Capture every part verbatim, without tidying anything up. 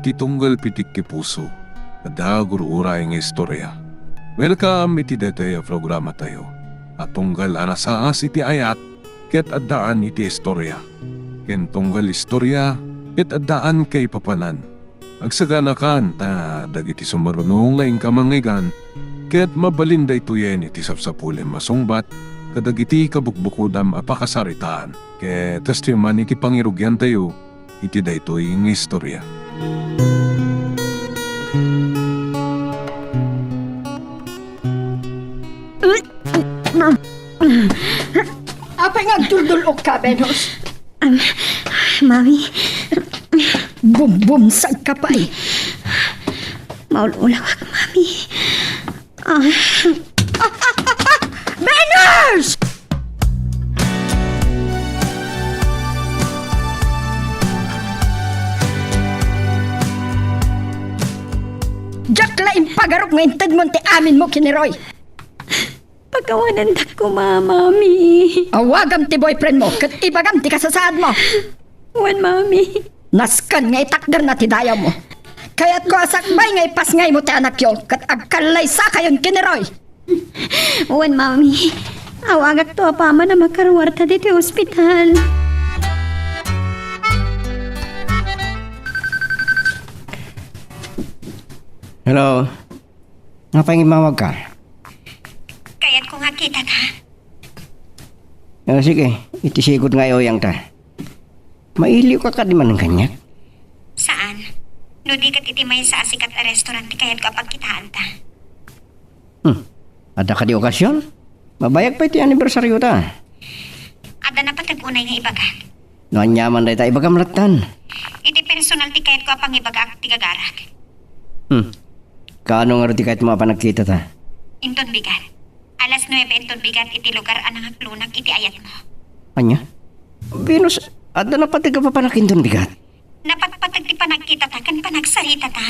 Ti tunggal pitik ti puso, adda gur-uray nga istorya. Welcome iti daytoy a programatayo a tunggal a nasaas iti ayat ket addaan iti istorya, ken tunggal istorya ket addaan kaipapanan. Agsaganakan ta dagiti sumaruno nga inka mangngeggan ket mabalin daytoyen iti sapsapulem a sungbat kadagiti kabukbukodam a pakasaritaan. Ket kastoy man iti pangirugiantayo iti daytoy nga istorya. Apay nga agdurdul-okka, Venus? Am, Mami. Bumbumsagka pay. Maul-ulawak, Mami. Ah. Venus! Diak la impagarup nga intedmon ti aminmo ken ni Roy. Pakawanandak koma, Mami. Awagam ti boyfriendmo ket ibagam ti kasasaadmo. Wen, Mami. Nasken nga itakderna ti dayawmo. Kayatko a sakbay nga ipasngaymo ti anakyo ket agkallaysakayon ken ni Roy. Wen, Mami. Awagakto apaman a makaruarta ditoy ospital. Hello. Apay nga immawagka? Kayatko nga kitata. Ah, sige, iti sigud nga uyangta. Mailiwka kadi manen kaniak? Saan. No di ket iti maysa a sikat a restaurant ti kayatko a pagkitaanta. Hmm. Adda kadi okasion? Mabayag pay ti anibersariota. Adda napateg unay nga ibagak. No aniaman dayta, ibagam lattan. Iti personal ti kayatko a pangibagaak ti gagarak. Hmm. Kaano ngarud ti kayatmo a panagkitata? Inton bigat. Alas nuebe inton bigat iti lugar a nangaklonak iti ayatmo. Ania? Venus, adda napateg a papanak inton bigat? Napatpateg ti panagkitata ken panagsaritata.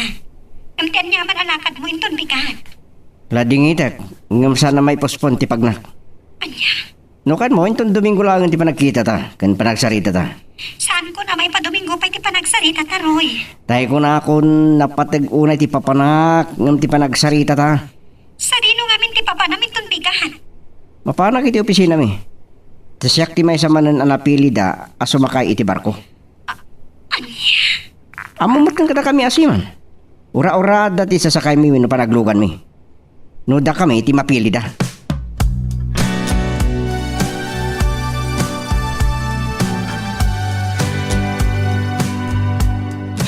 Ngem ti aniaman a lakadmo inton bigat. Ladingitek, ngem saan a maipospon ti pagnak. Ania? No kaanmo, inton Domingo laengen ti panagkitata ken panagsaritata. Saanko a maipadomingo pay ti panagsaritata, Roy. Tay kunakon, napateg unay ti papanak ngem ti panagsaritata. Sadino ngamin ti papanam inton bigat? Mapanak iti opisinami. Ta siak ti maysa manen a napilida a sumakay iti barko. A-, ania? Ammom met ken kadakami a seaman. Ura-urada ti sasakaymi wenno panagluganmi. No dakami ti mapilida.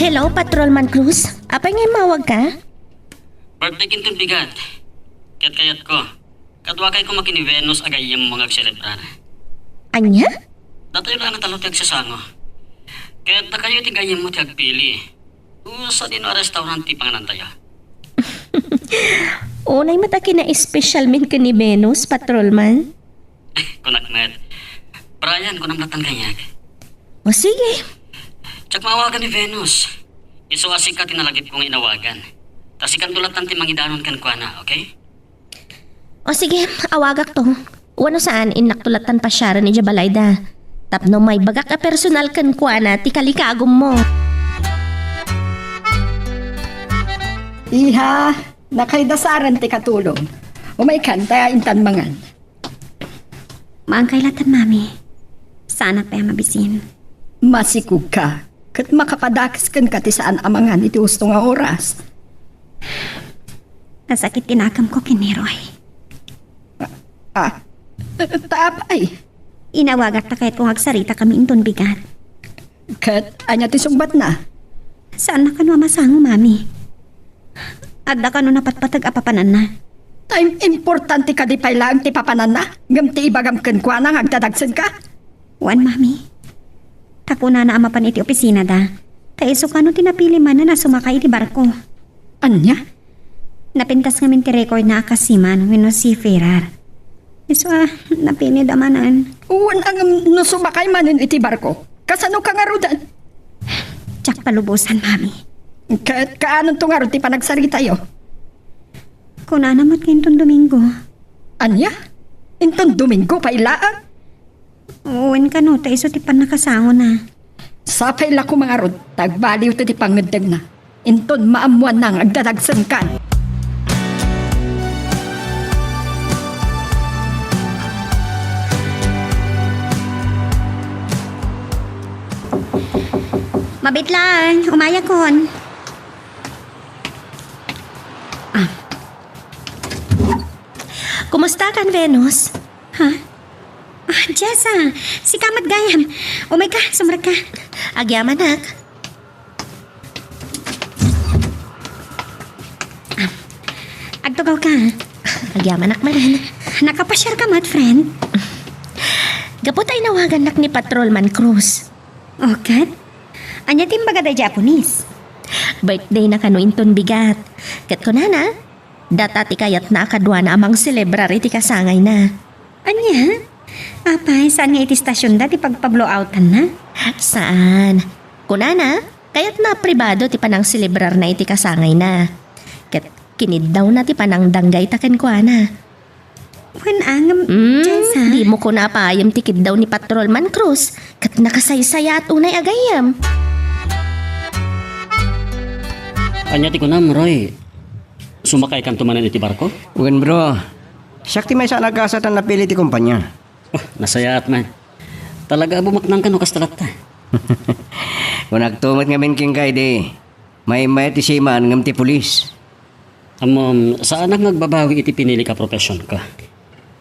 Hello, Patrolman Cruz. Apay nga immawagka? Birthday ken inton bigat. Ket kayatko. Kaduakay koma ken ni Venus a gayyemmo nga agselebrar. Ania? Datayo la a natalo ti agsasango. Ket dakayo ti gayyemmo ti agpili. O sadino a restaurant ti panganantayo? Unay met a kinaespesialmin ken ni Venus, Patrolman. Kunak met. Brian, kunam lattan kaniak. O sige. Diak maawagan ni Venus. Isu a sika ti nalagipko nga inawagan. Ta sikanto lattan ti mangidanon kenkuana, okay? O sige, awagakto. Wenno saan, innakto lattan pasiaren idiay balayda. Tapno maibagak a personal kenkuana ti kalikagummo. Iha, nakaidasaren ti katulong. Umaykan, ta intan mangan. Maangkay lattan, Mami. Saanak pay a mabisin. Masikogka, ket makapadakes kenka ti saan a mangan iti husto nga oras. Nasakit ti nakemko ken ni Roy. Ah, ah, ta apay? Inawagak ta kayatko nga agsaritakami inton bigat. Ket ania ti sungbatna? Saanna kano a masango, Mami. Adda kano napatpateg a papananna? Ta im-, importante kadi pay laeng ti papananna, ngem ti ibagam kenkuana nga agdadagsenka? Wen, Mami. Ta kunana a mapan iti opisinada, ta isu kano ti napili manen a sumakay iti barko. Ania? Napintas ngamin ti recordna a kas seaman wenno seafarer. Isu a napilida manen. Wen, ngem no sumakay manen iti barko, kasanoka ngaruden? Diak palubosan, Mami. Ket kaanonto ngarud ti panagsaritayo? Kunana met nga inton Domingo. Ania? Inton Domingo pay laeng? Wen kano, ta isu ti pannakasangona. Sapay la koma ngarud, ta agbaliwto ti pangngeddengna. Inton maammuanna nga agdadagsenkan. Mabitlan, umayakon. Ah. Kumusta kan, Venus? Ha? Ah, Jessa, sika met gayam. Umay ka, sumrek ka. Agyamanak. Ah, agtugaw ka. Agyamanak manen. Nakapasiar ka met, friend? Gapu ta inawagannak ni Patrolman Cruz. O, ket? Ania ti imbaga daydiay a pulis? Birthday na kano inton bigat. Ket kunana, data ti kayatna a kaduana a mangselebrar iti kasangayna. Ania? Apay, saan nga iti stasionda ti pagpablowoutanna? Saan. Kunana, kayatna a pribado ti panangselebrarna iti kasangayna. Ket kiniddawna ti panangdanggayta kenkuana. Wen, angem, Mm, Jessa? Dimo kuna apayem ti kiddaw ni Patrolman Cruz, ket nakasaysayaat unay a gayyem. Ania ti kunam, Roy? Sumakaykanto manen iti barko? Wen, bro. Siak ti maysa a nagkasat a napili ti kompanya. Oh, nasayaat man. Talaga a bumaknang kano kasta latta. Kunakto met ngamin kenka idi, maymay ti seaman ngem ti pulis. Ammom, saanak nga agbabawi iti pinilik a profesionko.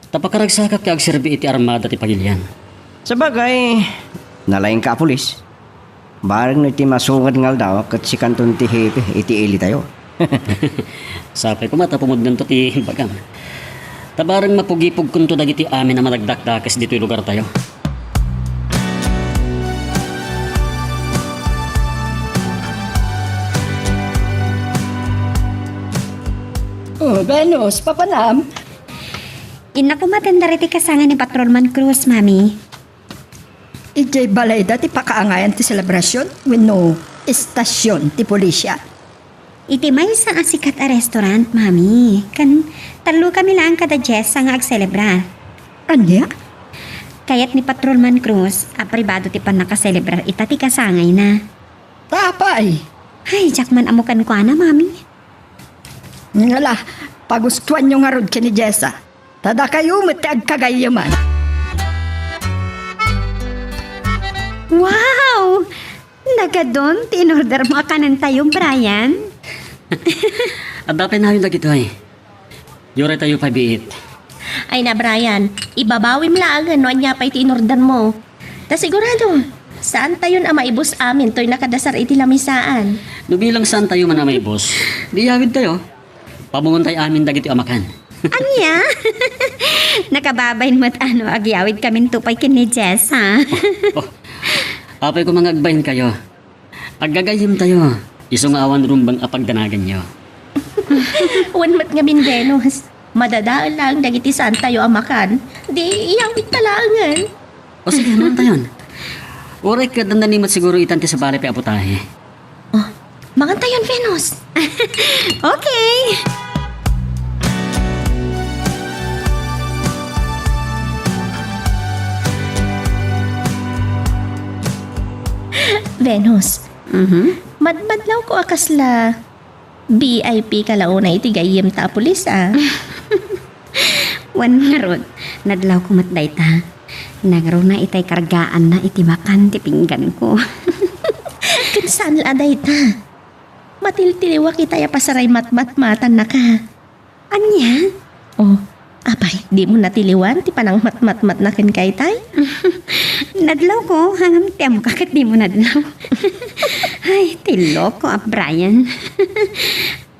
Ta pakaragsakak ti agserbi iti armada ti pagilian. Sabagay, nalaingka a pulis. Bareng no iti masungad nga aldaw, ket sikanton ti hepe iti ilitayo. Sapay koma ta pumudnonto ti bagam. Ta bareng mapugipugkonto dagiti amin a madakdakdakes ditoy lugartayo. Oh, Venus, papanam? Innak umattendar iti kasangay ni Patrolman Cruz, Mami. Idiay balayda ti pakaangayan ti selebrasion wenno estasion ti pulisya? Iti maysa a sikat a restaurant, Mami. Ken tallokami laeng kada Jessa nga agselebrar. Ania? Kayat ni Patrolman Cruz a pribado ti pannakaselebrar ita ti kasangayna. Ta apay? Ay, diak man ammo kenkuana, Mami. Ngala, pagustoanyo ngarud ken ni Jessa. Ta dakayo met ti agkagayyeman. Wow! Nagadun ti inordermo a kanentayo, Brian. Adda pay nayon dagitoy. Yuraytayo pay biit. Ay na, Brian, ibabawim laengen no ania pay ti inordermo. Ta sigurado, saantayon a maibus amin toy nakadasar iti lamisaan. No bilang saantayo man a maibus, di iyawidtayo. Pabungontay amin dagiti amakan. Ania? Nakababain met a no agyawidkaminto pay ken ni Jessa. Oh, apay koma nga agbainkayo. Aggagayyemtayo, isu nga awan rumbeng a pagdanaganyo. Wen met ngamin, Venus. Madadael laeng dagiti saantayo a makan. Di iyawidta laengen. O sige, mangantayon. Uray ket adda nanimet siguro itan ti sabali pay a putahe. Oh, mangantayon, Venus. Okay. Venus, Mhm. Madmadlawko a kasla V I P ka la unay iti gayyemta a pulis, a. Wen ngarud, nadlawko met dayta. Nangruna itay kargaanna iti makan ti pingganko. Ken saan la a dayta. Matiltiliwak itay a pasaray matmatmatannaka. Ania? Oh, apay, dimo natiliwan ti panangmatmatmatna kenka itay? Nadlawko, ngem ti ammoka ket dimo nadlaw. Ay, ti loko a Brian.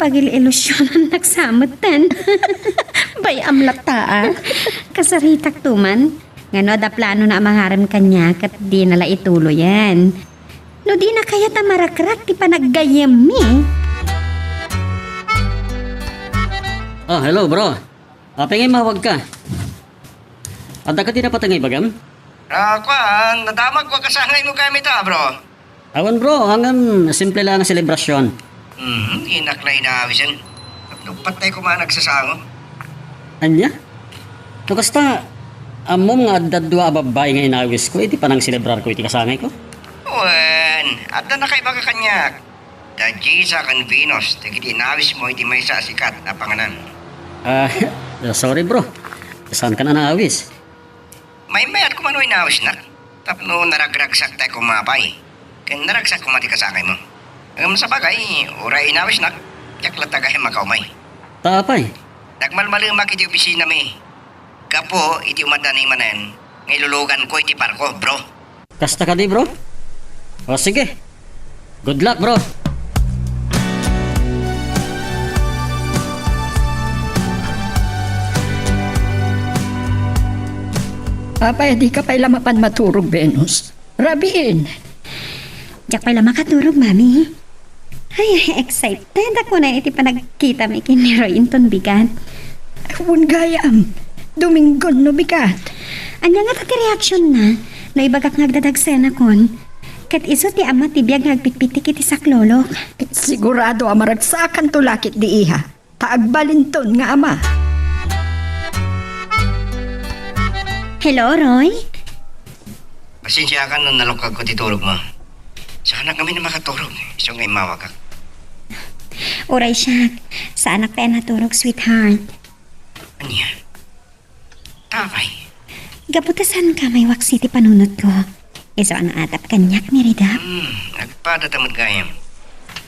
Pagil-ilusionannak sa metten. Bay, amlatta, a. Kasaritakto man. Ngano adda planona a mangarem kaniak ket dina la ituloyen. No dina kayat a marakrak ti panaggayyemmi. Ah, hello, bro. Apay nga immawagka? Adda kadi napatay nga ibagam? Ah, kuan, nadamagko a kasangaymo kami ta, bro. Awan, bro, ngem simple la nga selebrasyon. Mhm, inak la inawisen. Tapno patay koma nagsasango. Ania? No kasta, ammom nga adda dua a babbai nga inawisko iti panangselebrarko iti kasangayko? Wen, adda nakaibaga kaniak. Jisa ken Venus, dagiti inawismo iti maysa a sikat a panganan. Ah, sorry, bro. Saankan a naawis? Maymayat koma no inawisnak. Tapno naragragsak tay koma pay. Ken naragsak koma ti kasangaymo. Ngem sabagay, uray inawisnak, diak latta gayam makaumay. Ta apay? Nagmalmalemak iti opisinami. Gapu iti umadani manen nga iluluganko iti barko, bro. Kasta kadi, bro? O, sige. Good luck, bro. Apay, dika pay la mapan maturog, Venus? Rabiin. Diak pay la makaturog, Mami. Ay, excited ako na iti panagkitami ken ni Roy inton bigat. Wen gayam, Dominggon no bigat. Ania ngata ti reaksion na no ibagak nga agdadagsenakon? Ket isu ti ama ti biag nga agpitpitik iti saklolok. Sigurado a maragsakanto la ketdi, iha. Ta agbalinton nga ama. Hello, Roy? Pasensiakan no nalukagko ti turogmo. Saanak ngamin a makaturog, isu nga immawagak. Uray siak, saanak pay a naturog, sweetheart. Ania? Tapay. Gapu ta saanka maiwaksi ti panunotko. Isu a naatap kaniak ni Ridap. Hmm, agpadata met gayam.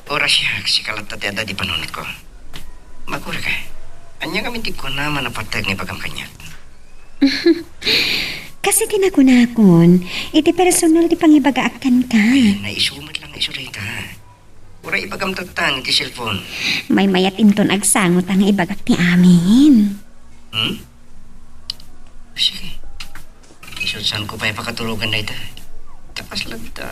Uray siak, sika latta ti adda ti panunotko. Magurayka. Ania ngamin ti kunam a napateg nga ibagam kaniak? Kas iti nakunakon, iti personal ti pangibagaak kenka. Ay, naisu met lang isu dayta. Uray ibagam tatta iti cellphone. Maymayat inton agsango ta nga ibagak ti amin. Hmm? Sige. Isu saanko pay pakaturogan dayta. Ta kasla ta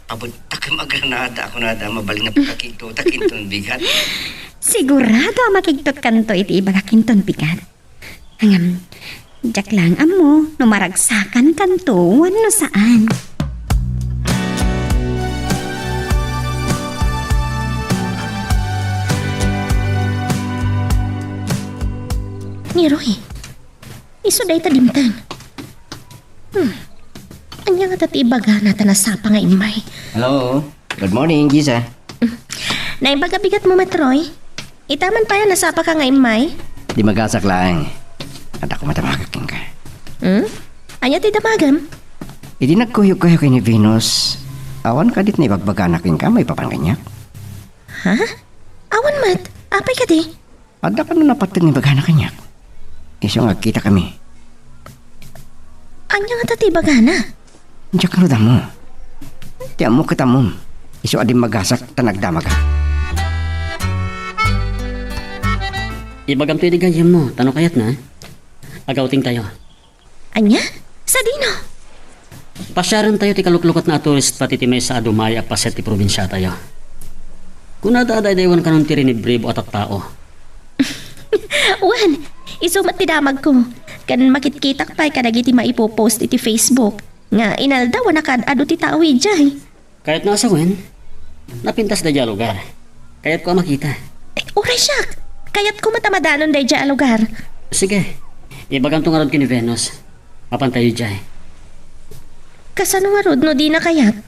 pabuttak a granada a kunada a mabalin a pakakigtotak inton bigat. Sigurado a makigtotkanto iti ibagak inton bigat. Ngem, diak laeng ammo no maragsakankanto wenno saan. Ni Roy, isu dayta dimteng. Hmm. Ania ngata ti ibagana ta nasapa nga immay? Hello. Good morning, Gisa. Naimbag a bigatmo met, Roy. Ita man pay a nasapaka nga immay? Di magasak laeng. Adda koma damagak kenka. Hmm? Ania ti damagem? Idi nagkuyogkayo ken ni Venus, awan kadi ti naibagbagana kenka maipapan kaniak? Ha? Awan met. Apay kadi? Adda kano napateg nga ibagana kaniak? Isu nga agkitakami. Ania ngata ti ibagana? Diak ngarud ammo. Ti ammok ket ammom. Isu a dimmagasak ta nagdamagak. Ibagamto idi gayyemmo, ta no kayatna, agawtingtayo. Ania? Sadino? Pasiarentayo ti kaluklukatna a turista ti maysa a dumay a paset ti probinsiatayo. Kunada a daydaywan kanon ti rinibribo a tattao. Wen, isu met ti damagko. Ken makitkitak pay kadagiti maipopost iti Facebook nga inaldaw a nakaad-adu ti tao idiay. Kayatna a sawen, napintas daydiay a lugar. Kayatko a makita. Eh, uray siak! Kayatko met a madanon daydiay a lugar. Sige, ibagamto ngarud ken ni Venus. Mapantayo idiay. Kasano ngarud no dina kayat?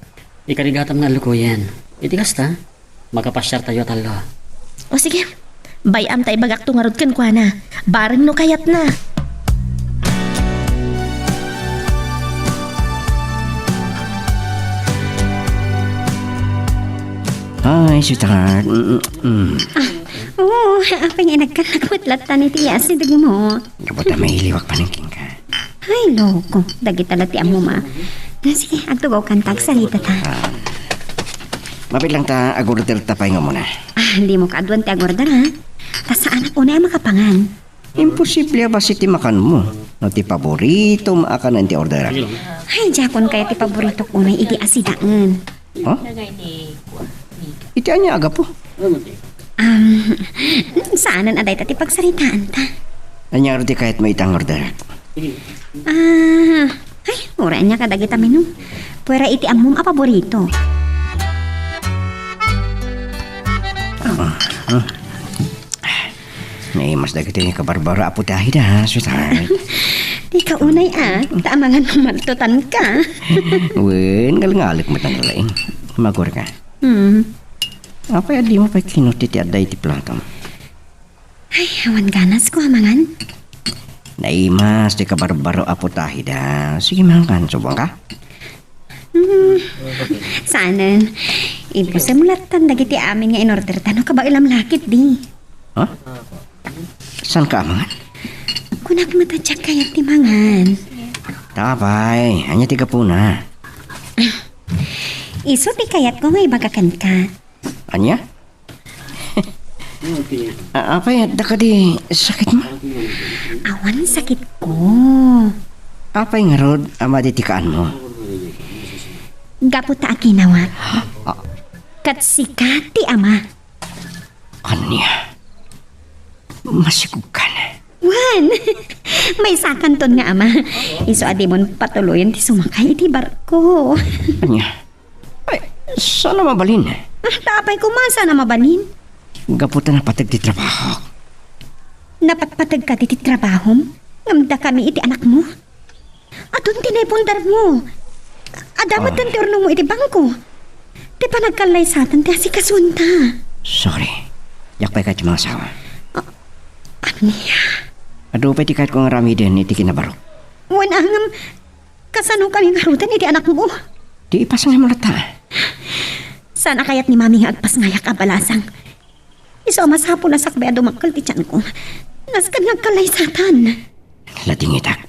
Ikarigatam nga allukoyen. Iti kasta, makapasiartayo a tallo. O sige, bay-am ta ibagakto ngarud kenkuana. Bareng no kayatna. Hi, sweetheart. Mm, mm, mm. Ah, oo, apay nga inagkanak met latta iti asidegmo. Gapu ta mailiwak manen kenka. Ay, loko. Dagita la ti ammom a. Ah, sige, agtugawkan ta, agsaritata. Ah. Mabiit lang ta agorder ta pay nga umuna. Ah, dimo kaaduan ti agorder, ha? Ta saanak unay a makapangan. Imposible a bassit ti makanmo no ti paboritom a kanen ti orderak. Ay, diakon kayat ti paboritok unay idi asidaen. Ha? Iti ania a gapu? Um, saanen a dayta ti pagsaritaanta. Ania ngarud ti kayatmo ita nga orderak? Ah, ay, uray ania kadagita menu. Puera iti ammom a paborito. Ah, ah. Naimas dagiti kabarbaro a putahida, sweetheart. Dika unay, ah. Ta amangan mamadtotanka. Wen, ngalngalek met ang laing. Magurka. Hmm. Apay a dimo pay kinuti ti adda iti platom? Ay, awan ganasko a mangan. Naimas ti kabarbaro a putahida. Sige, mangan, subong ka? Hmm, saanen. Ibusem lattan dagiti amin nga in-order ta no kabaelam lakit di. Ha? Saan ka a mangan? Kunak met a diak kayat ti mangan. Apay, ania ti gapuna? Isu ti kayatko nga ibaga kenka. Ania? A-, apay, adda kadi sakitmo? Awan sakitko. Apay ngarud a madi ti kaanmo? Gapu ta aginawak. Ah. Ket sika ti ama. Ania? Masikog kan? Wen! Maysakanton nga ama. Isu a dimon patuloyen ti sumakay iti barko. Ania? Ay, saan a mabalin? Ah, ta apay koma saan a mabalin? Gapu ta napateg ti trabahok. Napatpategka ti trabahom? Ngem dakami iti anakmo? Adun ti naipundarmo. Adda met ti urnongmo iti bangko. Ti panagkallaysatan ti asikasuenta. Sorry. Diak pay kayat ti mangasawa. Ah, ania? Adu pay ti kayatko nga aramiden iti kinabarok. Wen, a ngem, kasano kami ngaruden iti anakmo? Di ipasngaymo latta. Saan a kayat ni Mami nga agpasngayak a balasang? Isu a masapul a sakbay a dumakkel ti tianko. Nasken nga agkallaysatan. Ladingitak.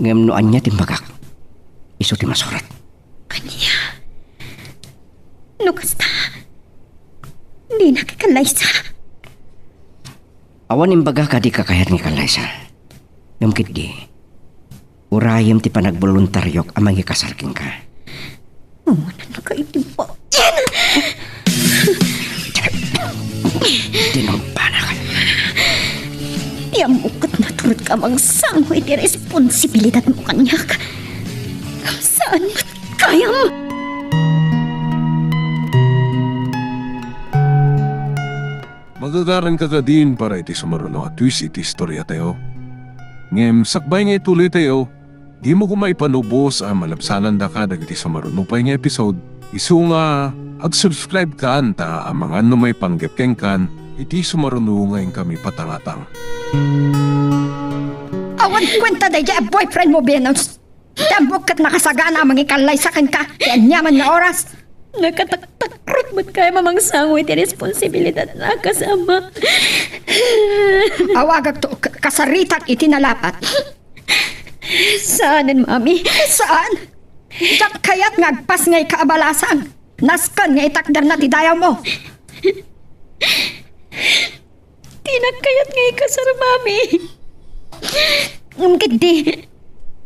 Ngem no ania ti imbagak, isu ti masurat. Ania? No kasta, dinak ikallaysa. Awan imbagak a dika kayat nga ikallaysa. Ngem ketdi, urayem ti panagboluntaryok a mangikasar kenka. Awanan ka iti bain. Tinungpanak. Ti ammok ket natured ka a mangsango iti responsibilidadmo kaniak. Saan met gayam? Magagaranka kadin para iti sumaruno a twist iti istoriatayo. Ngem sakbay nga ituloytayo, dimo koma ipanubos a malabsanandaka dagiti sumaruno pay nga episode, isu nga ag-subscribe-kan ta amangan no maipanggep kenkan iti sumaruno nga inkami patangatang. Awan kuenta daydiay a boyfriendmo, Venus. Ti ammok ket nakasagana a mangikallaysa kenka ti aniaman nga oras. Nakataktakrot met gayam a mangsango iti responsibilidadna a kasama. Awagakto, k-, kasaritak iti nalapat. Saanen, Mami. Saan? Diak kayat nga agpasngayka a balasang. Nasken nga itakderna ti dayawmo. Dinak kayat nga ikasar, Mami. Ngem ketdi,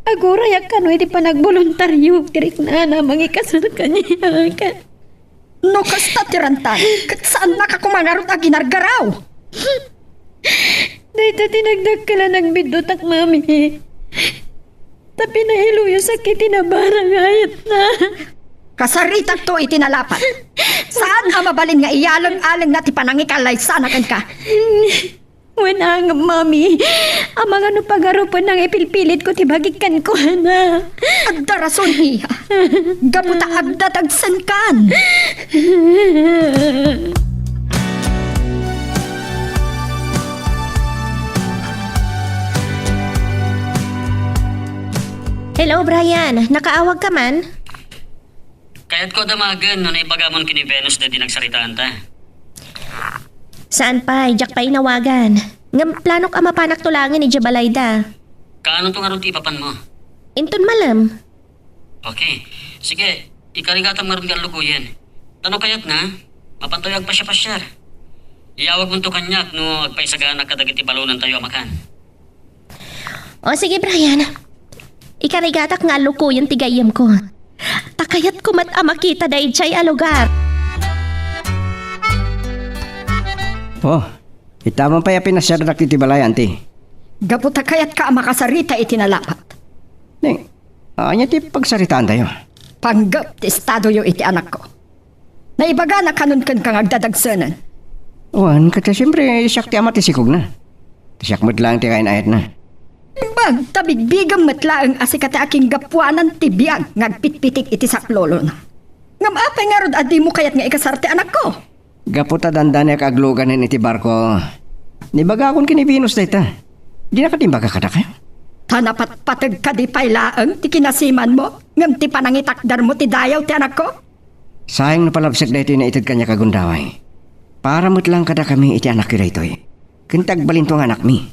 agurayak kano iti panagboluntaryok ti riknana a mangikasar kaniak. No kasta ti ranta, ket saannaka koma ngarud a ginargaraw. Dayta ti nagdakkel a nagbiddutak, Mami. Ta pinahiluyosak iti nabara nga ayatna. Kasaritakto iti nalapat. Saan a mabalin nga iyaleng-alengna ti panangikalaysana kenka? Wen, a ngem, Mami, amangan no pagarupenna nga ipilpilitko ti bagik kenkuana. Adda rason, iha. Gapu ta agdatagsenkan. Hello, Brian. Nakaawag ka man? Kayatko a damagen no naibagamon ken ni Venus daydi nagsaritaanta. Saan pay, diak pay inawagan. Ngem planok a mapanak tulangen idiay balayda. Kaanonto ngarud ti ipapanmo? Inton malem. Okay. Sige, ikarigatam ngarud nga allukoyen. Ta no kayatna, mapantayo agpasiapasiar. Iyawagmonto kaniak no agpaisaganak kadagiti balonantayo a makan. O sige, Brian. Ikarigatak nga allukoyen ti gayyemko. Ta kayatko met a makita daydiay a lugar. O, ita man pay a pinasiardak iti balay, anti. Gapu ta kayatka a makasarita iti nalapat. Ni, ania ti pagsaritaantayo? Panggep ti estadoyo iti anakko. Naibagana kanon kenka nga agdadagsenen. Wen, ket siempre, siak ti ama ti sikogna. Siak met laeng ti kain-ayatna. Imbag ta bigbigem met laeng a sika ti akinggapuanan ti biag nga agpitpitik iti saklolona. Ngem apay ngarud a dimo kayat nga ikasar ti anakko? Gapu ta dandanek agluganen iti barko, nibagakon ken ni Venus dayta. Dinaka imbaga kadakayo? Ta napatpateg kadi pay laeng ti kinasimanmo ngem ti panangitakdermo ti dayaw ti anakko? Sayang no palabsek daytoy naited kaniak a gundaway. Para met laeng kadakami iti anakyo daytoy. Ken ti agbalinto nga anakmi.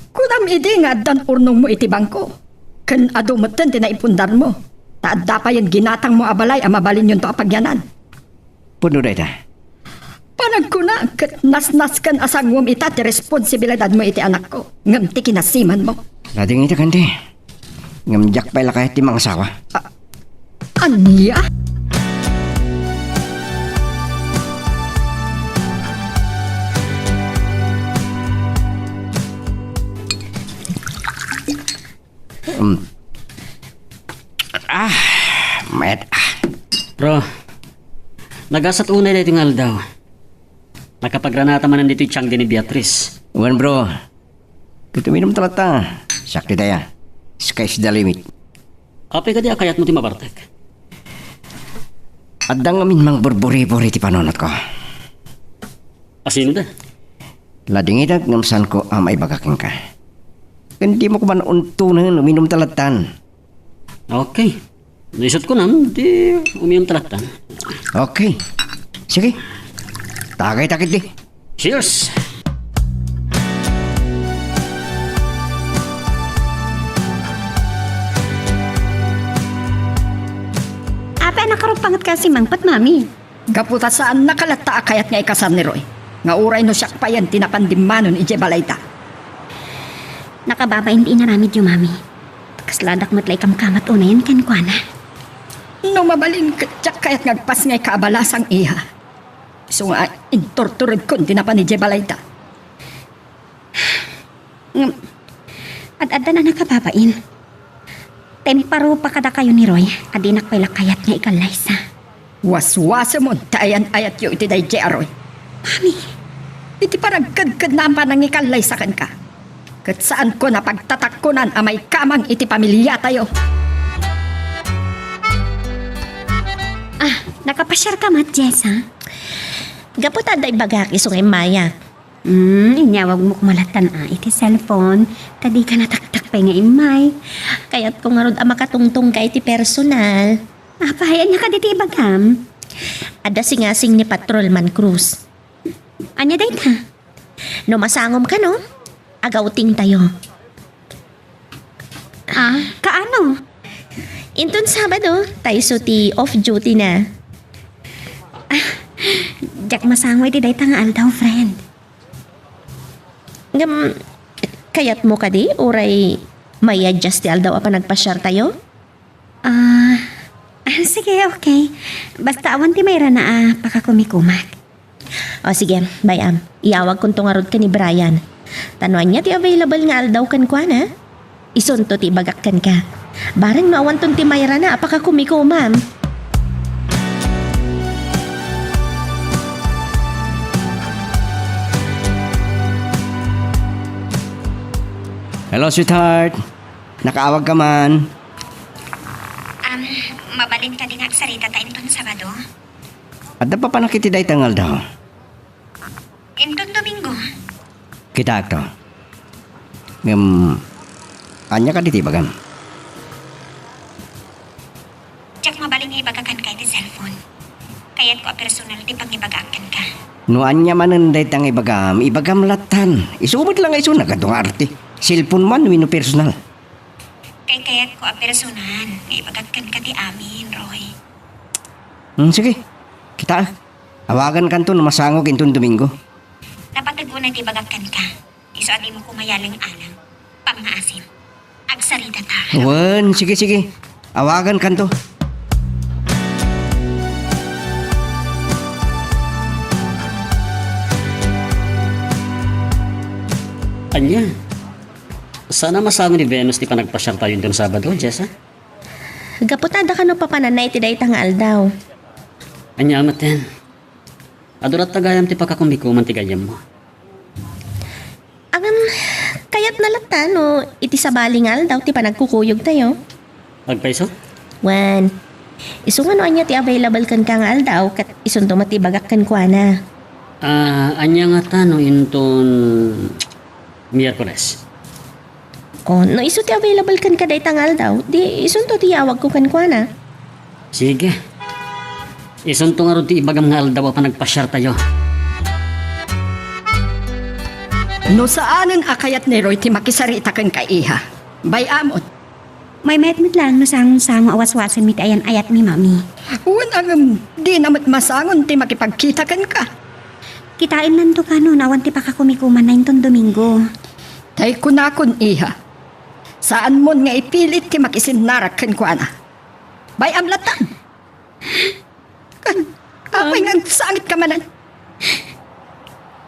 Kunam idi nga addan urnongmo iti bangko, ken adu metten ti naipundarmo, ta adda payen ginatangmo a balay a mabalinyonto a pagyanan. Pudno dayta. Panagkuna ket nasnasken a sanguem ita ti responsibilidadmo iti anakko, ngem ti kinasimanmo. Ladingita kanti. Ngem diak pay la kayat ti mangasawa. A-, ania? Mm. Ah, met. Ah. Bro, nagasat unay daytoy nga aldaw. Nakapagranata manen ditoy tianggen ni Beatrice. Wen, bro. Ket uminumta latta. Siak ti daya. Sky's the limit. Apay kadi a kayatmo ti mabartek? Adda ngamin mangburburi-buri ti panunotko. Asino da? Ladingitak ngem saanko a maibaga kenka. Ken dimo koma untonen, uminumta lattan. Okay. No isut' kunam, di uminumta lattan. Okay. Sige. Tagay ta ketdi. Cheers! Apay a nakarupangetka a simmangpet, Mami? Gapu ta saannaka latta a kayat nga ikasar ni Roy, nga uray no siak payen ti napan dimmanon idiay balayda. Nakababain ti inaramidyo, Mami. Kasladak met la ikamkamat unayen kenkuana. No mabalin, ket diak kayat nga agpasngay kaabala sang iya. Isu nga inturturedkon ti napan idiay balayda. Ngem, ad-addan a nakababain. Ta imparupa kadakayo ni Roy a dinak pay la kayat nga ikallaysa. Waswasemon ti ayan-ayatyo iti daydiay a Roy. Mami! Iti panagkedkedna a panangikallaysa kenka, ket saanko a pagtatakkonan a maikamang iti pamiliatayo. Ah, nakapasiarka met, Jessa? Gapu ta adda ibagak isu nga immayak. Hmm, inyawagmo koma lattan a iti cellphone, ta dika nataktak pay nga immay. Kayatko ngarud a makatungtongka iti personal. Apay, ania kadi ti ibagam? Adda singasing ni Patrolman Cruz. Ania dayta? No masangom kano, agawting tayo. Ah, kaano? Inton Sabado, ta isu ti off duty na. Ah, diak masango iti dayta nga aldaw, friend. Ngem, kayatmo kadi, uray mai-adjust ti aldaw a panagpasiar tayo? Ah, ah, sige, okay. Basta awan ti mairana a pakakumikumak. O sige, bay-am. Iyawagkonto ngarud ken ni Brian. Ta no ania ti available nga aldaw kenkuana, isunto ti ibagak kenka. Bareng no awanton ti mairana a pakakumikumam. Hello, sweetheart. Nakaawagka man? Um, mabalin kadi nga agsarita ta inton Sabado? Adda papanak iti dayta nga aldaw? Inton Domingo. Kitaakto. Ngem, ania kadi ti ibagam? Diak mabalin nga ibaga kenka iti cellphone. Kayatko a personal ti pangibagaak kenka. No ania manen dayta nga ibagam, ibagam lattan. Isu met la nga isu, nagadu nga arte. Cellphone man wenno personal. Kay kayatko a personal nga ibagak kenka ti amin, Roy. Hmm, sige. Kitaak. Awagankanto no masangok inton Domingo. Napateg unay ti ibagak kenka. Isu a dimo koma yaleng-aleng. Pangngaasim. Agsarita ta. Wen, sige, sige. Awagankanto. Ania? Saan a masango ni Venus ti panagpasiar tayo inton Sabado, Jessa? Gapu ta adda kano papananna iti dayta nga aldaw. Ania metten? Adu latta gayam ti pakakumikuman ti gayyemmo. Ngem, kayatna latta no iti sabali nga aldaw ti panagkukuyog tayo. Agpayso? Wen. Isu nga no ania ti available kenka nga aldaw, ket isunto met ti ibagak kenkuana. Ah, ania ngata no inton Miyerkules? Oh, no isu ti available kenka dayta nga aldaw, di isunto ti iyawagko kenkuana. Sige. Isunto ngarud ti ibagam nga aldaw a panagpasiartayo. No saanen a kayat ni Roy ti makisarita kenka, iha, bay-amon. Maymayat met laeng no sangosango a waswasenmi ti ayan-ayatmi, Mami. Wen a ngem, dina met masangon ti makipagkita kenka. Kitaennanto kano no awan ti pakakumikumanna inton Domingo. Tay kunakon, iha, saanmon nga ipilit ti makisinnarak kenkuana. Bay-am latta. Kan, apay nga agsangit ka manen?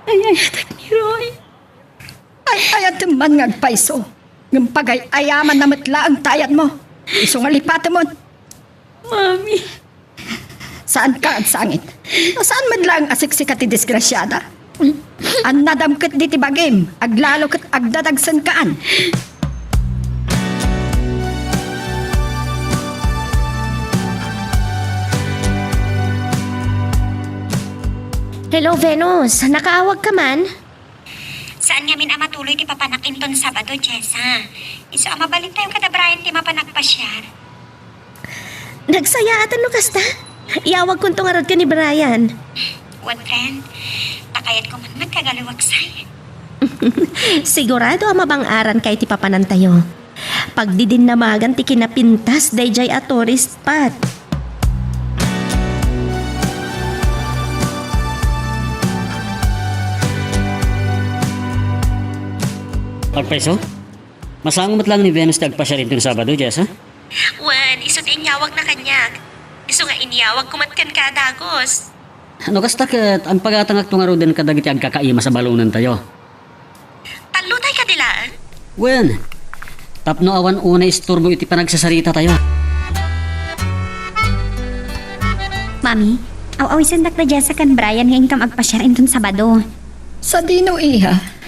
Ay, ay, atak ni Roy. Ay, ayatem man nga agpayso. Ngem pagay-ayamanna met laeng ti ayatmo. Isu nga lipatemon. Mami. Saanka agsangit. Saan met laeng a siksika ti disgrasiada. Annadam ket diti bagim, aglalo ket agdadagsenkaan. Hello, Venus. Nakaawag ka man? Saan ngamin a matuloy ti papanak inton Sabado, Jessa? Isu a mabalintayo kada Brian ti mapan agpasiar. Nagsayaatan no kasta. Iyawagkonto ngarud ken ni Brian. Wen, friend, ta kayatko man met nga agaliwaksay. Sigurado a mabang-aran kay ti papanantayo. Pagdidinnamagan ti kinapintas daydiay a tourist spot. Agpayso? Masango met laeng ni Venus ti agpasiar inton Sabado, Jessa? Wen, isu ti inyawagna kaniak. Isu nga inyawagko met kenka a dagus. No kasta ket, agpagatangakto ngaruden kadagiti agkakaimas a balonentayo. Tallo tay kadi laeng? Wen, tapno awan unay isturbo iti panagsasaritatayo. Mami, aw-awisendak da Jessa ken Brian nga inkam agpasiar inton Sabado. Sadino, iha?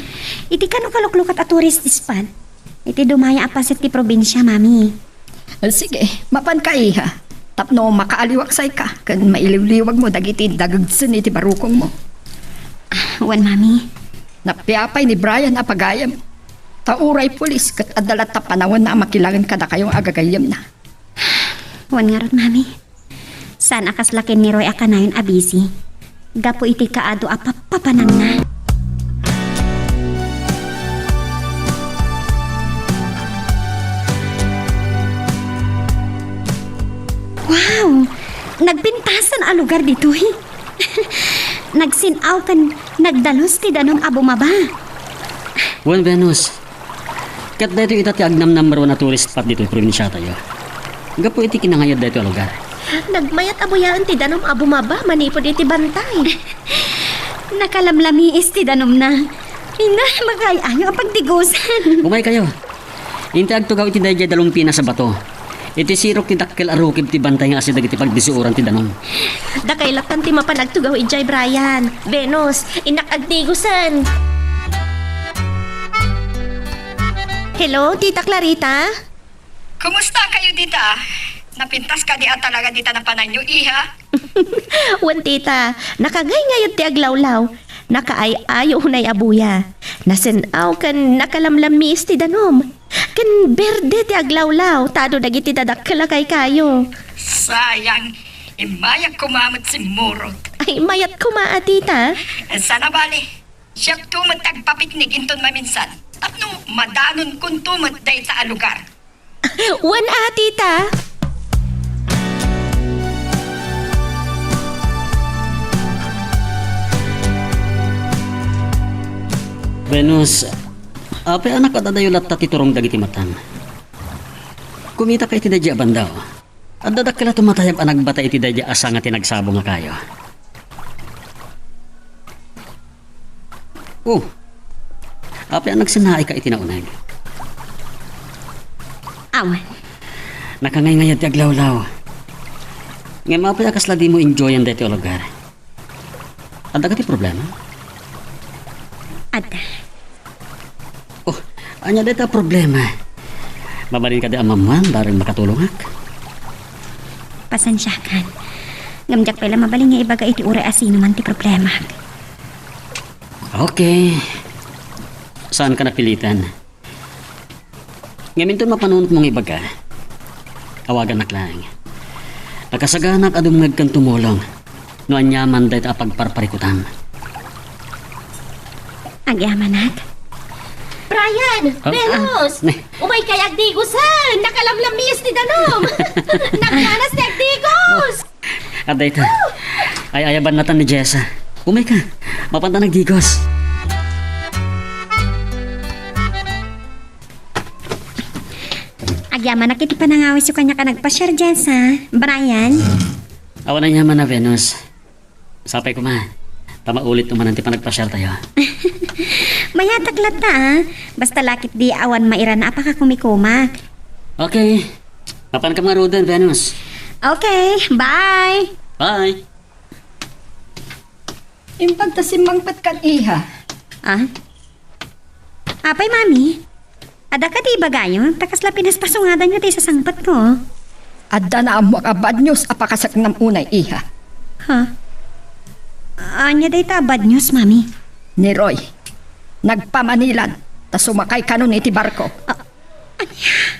Iti kano kaluklukat a tourist spot. Iti dumaya a paset ti probinsia, Mami. Ah, sige, mapanka, iha. Tapno makaaliwaksayka ken mailiwliwagmo dagiti dagegsen iti barukongmo. Ah, wen, Mami. Napiapay ni Brian a pagayam. Ta uray pulis ket adda latta panawenna a makilangen kadakayo nga agagayyemna. Wen ngarud, Mami. Saan a kasla ken ni Roy a kanayon a busy gapu iti kaadu a pappapananna. Wow! Nagpintasan a lugar ditoy. Nagsin-aw ken nagdalus ti danum a bumaba. Wen, Venus, ket daytoy ita ti agnam number one a tourist spot ditoy probinsiatayo. Gapu iti kinangayad daytoy a lugar. Nagmayat a buyaen ti danum a bumaba manipud iti bantay. Nakalamlamiis ti danumna. Ina, makaay-ayo a pagdigusan. Umaykayo. Inti agtugaw iti daydiay dalumpinas a bato. Iti sirok ti dakkel a rukib ti bantay nga asideg iti pagdisuoran ti danum. Dakay lattan ti mapan agtugaw idiay, Brian. Venus, innak agdigusen. Hello, Tita Clarita? Kumusta kayo dita? Napintas kadi a talaga dita napananyo, iha? Wen, Tita, nakangayngayan ti aglawlaw. Nakaay-ayo unay a buya. Nasen-aw ken nakalamlamiis ti danum. Ken berde ti aglawlaw, ta adu dagiti dadakkel a kaykayo. Sayang, immayak koma met simmurot. Ay, mayat koma a, Tita. Sana bale, siakto met ti agpapiknik inton maminsan. Tapno madanonkonto met dayta a lugar. Wen a, Tita. Venus, apay a nakaad-adayo latta ti turong dagiti matam? Kumitaka iti daydiay a banda. Adda dakkel a tumatayab a nagbata iti daydiay a sanga ti nagsabong a kayo. Oh, apay a nagsinnaayka iti nauneg? Awan. Nakangayngayan ti aglawlaw. Ngem apay a kasla dimo enjoyan daytoy a lugar? Adda kadi problema? Adda. Oh, ania dayta a problema? Mabalin kadi a mammuan bareng makatulongak? Pasensiakan. Ngem diak pay la mabalin nga ibaga iti uray a sino man ti problemak. Okay. Saanka napilitan. Ngem inton mapanunotmo nga ibaga, awagannak laeng. Nakasaganak a dumngegkan tumulong no aniaman dayta a pagparparikutam. Agyamanak. Brian! Ah? Venus! Ah, ne. Umaykay agdigosen! Nakalamlamis ti danum! Nagganas ti agdigos! Adda ita. Ay-ayaban natan ni Jessa. Umayka. Mapanta nagdigos. Agyamanak iti panangawisyo kaniak a nagpasiar, Jessa. Brian. Awan aniaman a, Venus. Sapay koma. Ta maulitmo manen ti panagpasiartayo. Mayatak latta, ah. Basta la ketdi awan mairana a pakakumikumak. Okay. Mapanka ngaruden, Venus. Okay, bye. Bye. Imbag ta simmangpetkan, iha. Ah? Apay, Mami? Adda kadi ibagayo? Ta kasla pinaspasungadanyo ti isasangpetko. Adda naammoak a bad news a pakasaknam unay, iha. Ha? Ania dayta a bad news, Mami? Ni Roy, nagpamanilan, ta sumakay kanon iti barko. Ah, ania?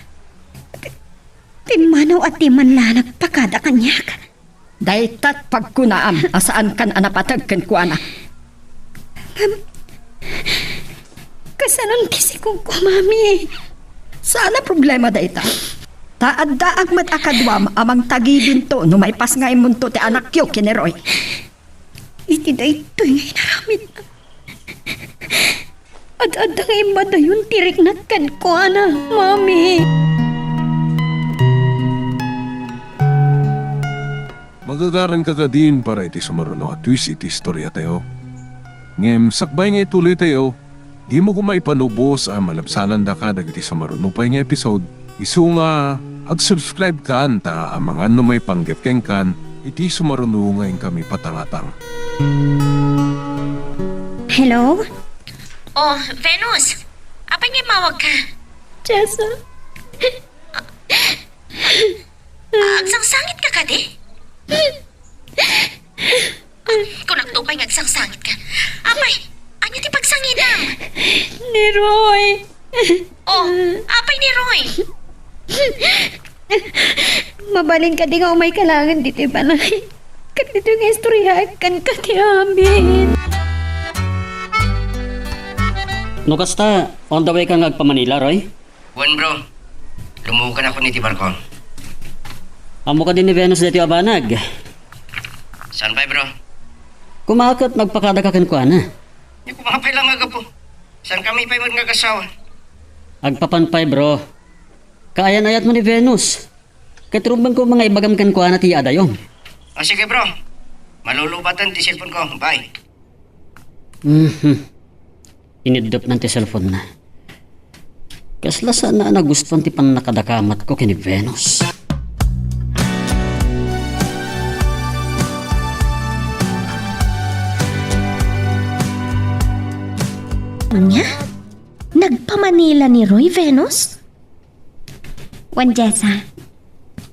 Pimmanaw a di man la nagpakada kaniak. Daytat pagkunaam a saankan a napateg kenkuana. Ngem, kasanon ti sikongko, Mami? Saan a problema dayta. Ta addaak met a kaduam a mangtagibinto no maipasngaymonto ti anakyo ken ni Roy. Iti daytoy nga inaramidna, ad-adda nga immadayon ti riknak kenkuana, Mami. Magagaranka kadin para iti sumaruno a twist iti istoriatayo. Ngem sakbay nga ituloytayo, dimo koma ipanubos a malabsanandaka dagiti sumaruno pay nga episode. Isu nga, ag-subscribe kan ta amangan no maipanggep kenkan iti sumaruno nga inkami patangatang. Hello? Oh, Venus! Apay nga immawagka? Jessa. Ah, agsangsangitka kadi? Kunakto pay nga agsangsangitka. Apay, ania ti pagsangitam? Ni Roy. Oh, apay ni Roy? Mabalin kadi nga umayka laengen ditoy balay? Ket ditoy nga istoryaek kenka ti amin. No kasta, on the way ka nga agpa-Manila, Roy? Wen, bro. Lumuokanakon iti barko. Ammo kadi ni Venus daytoy a banag? Saan pay, bro? Koma ket nagpakadaka kenkuana. Ni koma pay la nga gapu. Saan kami pay met nga agasawa? Agpapan pay, bro. Kaayan-ayatmo ni Venus. Ket rumbeng koma nga ibagam kenkuana ti yaadayom. Ah, sige, bro. Malulobatan ti cellphone ko. Bye. Mhm. Iniddepna ti cellphone-na. Kasla saan a nagustuan ti pannakadakamatko ken ni Venus. Ania? Nagpa-Manila ni Roy, Venus? Wen, Jessa,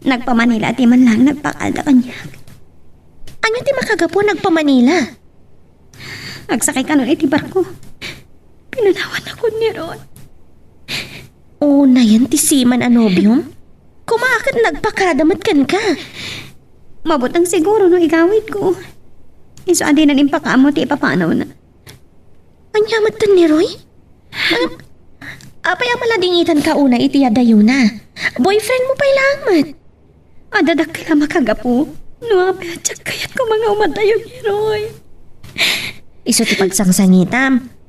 nagpa-Manila a di man laeng nagpakada kaniak. Ania ti makagapu a nagpa-Manila? Agsakay kanon iti barko. Pinanawanakon ni Roy. Unayen ti seaman a nobiom? Koma ket nagpakada met kenka. Mabuteng siguro no igawidko. Isu a dinan impakaammo ti ipapanawna. Ania metten ni Roy? Apay a maladingitanka unay iti adayona? Boyfriend mo pay laeng met. Adda dakkel a makagapu. No apay a diak kayat koma nga umadayo ni Roy. Isu ti pagsangsangitam.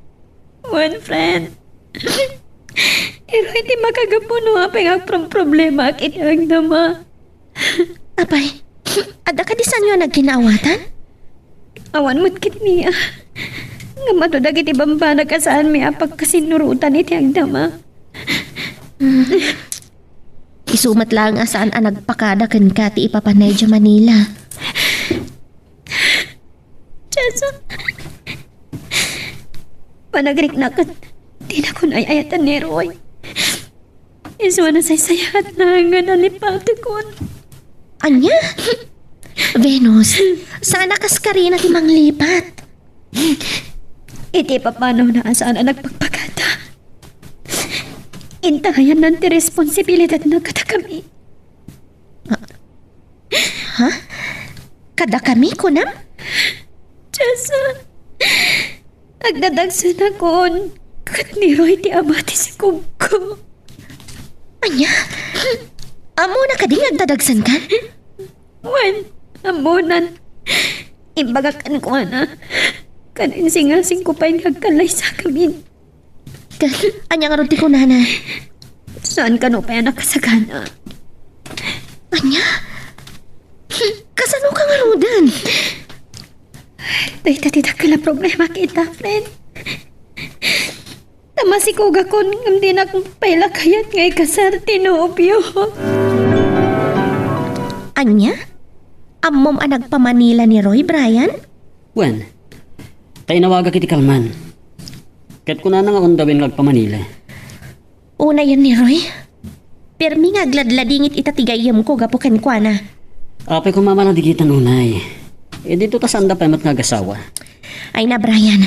Wen, friend. Ni Roy ti makagapu no apay nga agprom-problemaak iti agdama. Apay, adda kadi saanyo a nagkinaawatan? Awan met ketdi, a. Ngem adu dagiti bambanag a saanmi a pagkasinnurotan iti agdama. Isu met laeng a saan a nagpakada kenka ti ipapanay idiay Manila. Jessa, panagriknak ket dinakon ay-ayatan ni Roy. Isu a nasaysayaat laeng nga nalipatekon. Ania? Venus, saan a kas karina ti manglipat. Iti papanawna a saan a nagpagpagada. Intayanna ti responsibilidadna kadakami. Ha? Kadakami, kunam? Jessa, agdadagsenakon ket ni Roy ti ama ti sikogko. Ania? Ammona kadi nga agdadagsenkan? Wen, ammonan. Imbagak kenkuana. Ket insingasingko pay nga agkallaysakamin. Ket ania ngarud ti kunana? Saan kano pay a nakasagana. Ania? Kasano ka ngaruden? Dayta ti dakkel a problema kita, friend. Ta masikogakon ngem dinak pay la kayat nga ikasar ti nobio. Ania? Ammom a nagpa-Manila ni Roy, Brian? Wen, ta inawagak iti kalman. Ket kunana nga undawen nga agpa-Manila. Unayen ni Roy? Permi nga agladladingit ita ti gayyemko gapu kenkuana. Apay koma maladigitan unay. E dito ta saanda pay met nga agasawa. Ay na, Brian.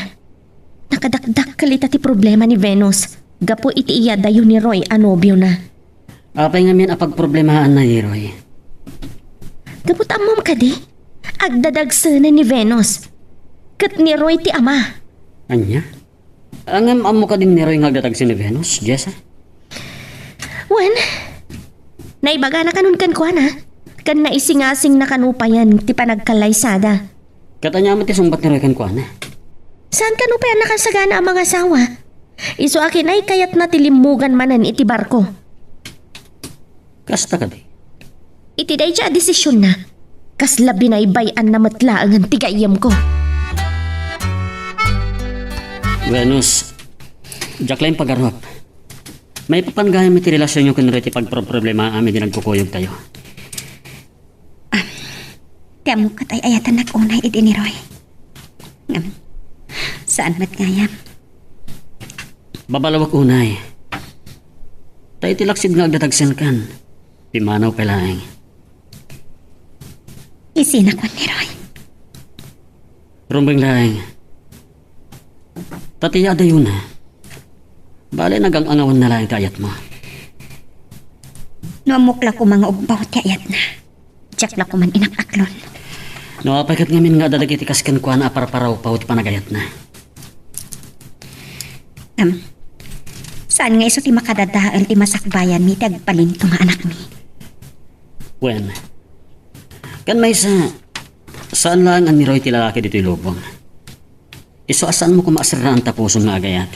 Nakadakdakkel ita ti problema ni Venus gapu iti iyadayo ni Roy a nobiona. Apay ngamin a pagproblemaanna ni Roy? Gapu ta ammom kadi, agdadagsenen ni Venus. Ket ni Roy ti ama. Ania? Ngem ammo kadi ni Roy nga agdadagsen ni Venus, Jessa? Wen, naibagana kanon kenkuana, ken naisingasingna kano payen ti panagkallaysada. Ket ania met ti sungbat ni Roy kenkuana? Saan kano pay a nakasagana a mangasawa? Isu a kinay kayatna ti limmugan manen iti barko. Kasta kadi? Iti dayta a desisionna, kasla binaybay-anna met laengen ti gayyemko. Venus, diak la impagarup. Maipapan gayam iti relasionyo ken Roy ti pagproproblemaam idi nagkukuyogtayo. Ah, ti ammok ket ay-ayatennak unay idi ni Roy. Ngem, saan met gayam. Babalawek unay. Ta iti laksid nga agdadagsenkan, pimmanaw pay laeng. Isina kuan ni Roy. Rumbeng laeng. Ta ti adayona, bale, nagang-angawanna laeng ti ayatmo. No ammok la koma nga ugpaw ti ayatna, diak la koman inakaklon. No apay ket ngamin nga adda dagiti kas kenkuana a parparawpaw ti panagayatna? Am, saan nga isu ti makadadael ti masakbayanmi ti agpalinto nga anakmi? Wen, ken maysa, saan laeng a ni Roy ti lalaki ditoy lubong. Isu a saanmo koma a serraan ta pusom nga agayat.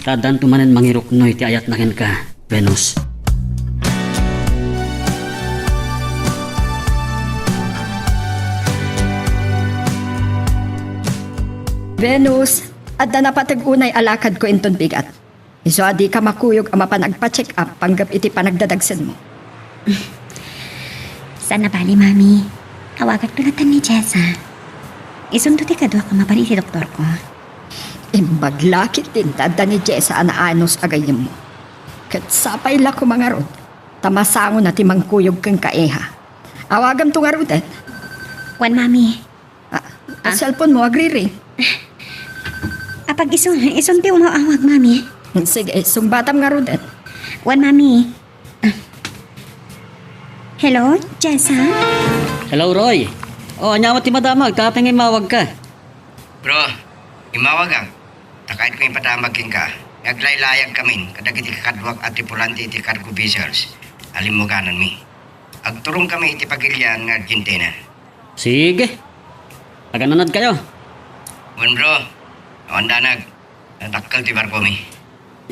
Ta addanto manen mangiruknoy ti ayatna kenka, Venus. Venus, adda napateg unay a lakadko inton bigat. Isu a dika makuyog a mapan agpa-check up panggep iti panagdadagsenmo. Saan a bali, Mami. Awagakto latta ni Jessa. Isunto ti kaduak a mapan iti doktorko. Imbag la ketdin ta adda ni Jessa a naanos a gayyemmo. Ket sapay la koma ngarud, ta masangona ti mangkuyog kenka, iha. Awagamto ngaruden. Wen, Mami. Ah, ah, cellphone mo, agriring. Apag isu, isun ti umaw-awag, Mami. Sige, sungbatam ngaruden. Wen, Mami. Ah. Hello, Jessa? Hello, Roy. O, ania met ti madamag, ta apay nga immawagka? Bro, immawagak. Ta kayatko ipadamag kenka nga aglaylayagkamin kadagiti kakaduak a tripulante iti cargo vessels a limmugananmi. Agturongkami iti pagilian nga Argentina. Sige. Agananadkayo. Wen, bro. Awan danag. Nadakkel ti barkomi.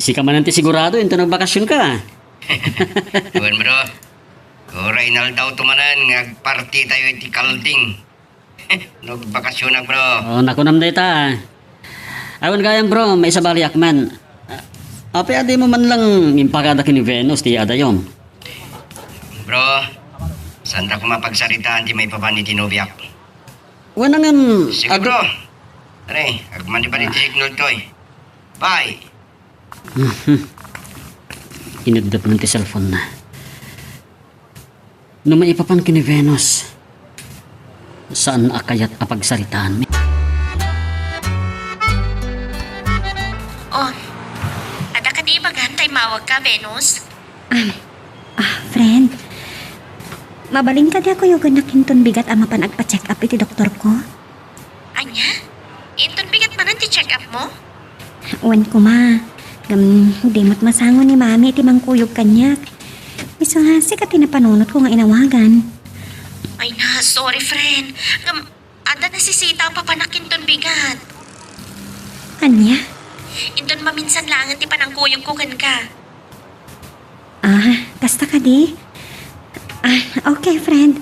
Sika manen ti sigurado inton nagbakasionka. Wen, bro. Uray inaldawto manen nga agpartitayo iti kalding. No, bakasionak, bro. O, nakunam dayta. Awan gayam, bro, maisabaliak man. Apay a dimo man lang impakada ken ni Venus ti adayom? Bro, saanta koma pagsaritaan ti maipapan iti nobiak. Wen, ngem, sige, adu- bro. Are, agmandi pa ti signal toy. Bye. Ineddep man ti cellphone na. No maipapan ken ni Venus, saan a kayat a pagsaritaanmi. Oh, adda kadi ibagan ta immawagka, Venus? Ah, ah, friend. Mabalin kadi a kuyogannak inton bigat a mapan agpa-check up iti doktorko? Ania? Inton bigat manen ti check-upmo? Wen koma. Ngem, di met masango ni Mami iti mangkuyog kaniak. Isu nga, sika ti napanunotko nga inawagan. Ay na, sorry, friend. Ngem, adda nasisita a papanak inton bigat. Ania? Inton maminsan laengen ti panangkuyogko kenka. Ah, kasta kadi? Ah, okay, friend.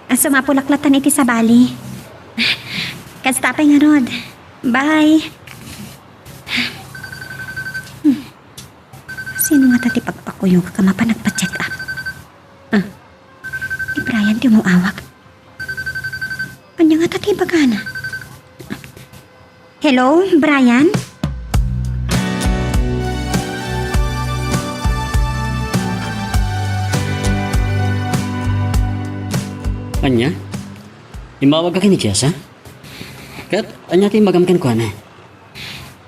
Ah, sumapulak latta iti sabali. Kasta pay ngarud. Bye. Hmm. Sino ngata ti pagpakuyogak a mapan agpa-check up? Ah, ni Brian ti umaw-awag. Ania ngata ti ibagana? Hello, Brian? Ania? Immawagka ken ni Jessa? Ket ania ti imbagam kenkuana?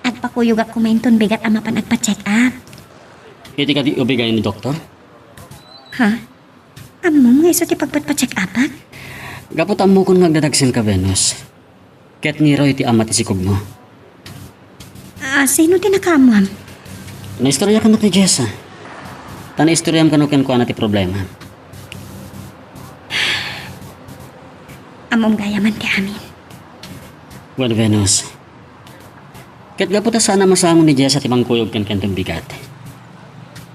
Agpakuyogak koma inton bigat a mapan agpa-check up. Iti kadi ubigayan ni doktor? Ha? Ammom nga isu ti pagpatpa-check-upak? Gapu ta ammokon nga agdadagsenka, Venus. Ket ni Roy ti ama ti sikogmo. Ah, sino ti nakaammoam? Naistoryakannak ni Jessa. Ta naistoriam kano kenkuana ti problema. Ammom gayam ti amin. Wen, Venus. Ket gapu ta saan a masango ni Jessa ti mangkuyog kenka inton bigat.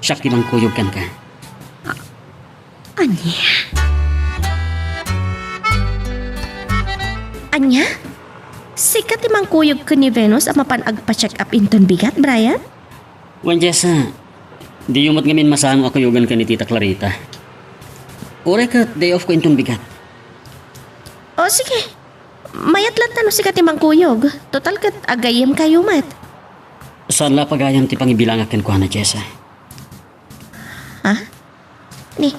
Siak ti mangkuyog kenka. Ania? Ania? Sika ti mangkuyog ken ni Venus a mapan agpa-check up inton bigat, Brian? Wen, Jessa, diyo met ngamin masango a kuyogan ken ni Tita Clarita. Uray ket day off ko inton bigat. O, sige. Mayat latta no sika ti mangkuyog. Total ket agayyemkayo met. Saan la a pagayam ti pangibilangak kenkuana, Jessa. Ha? Ni,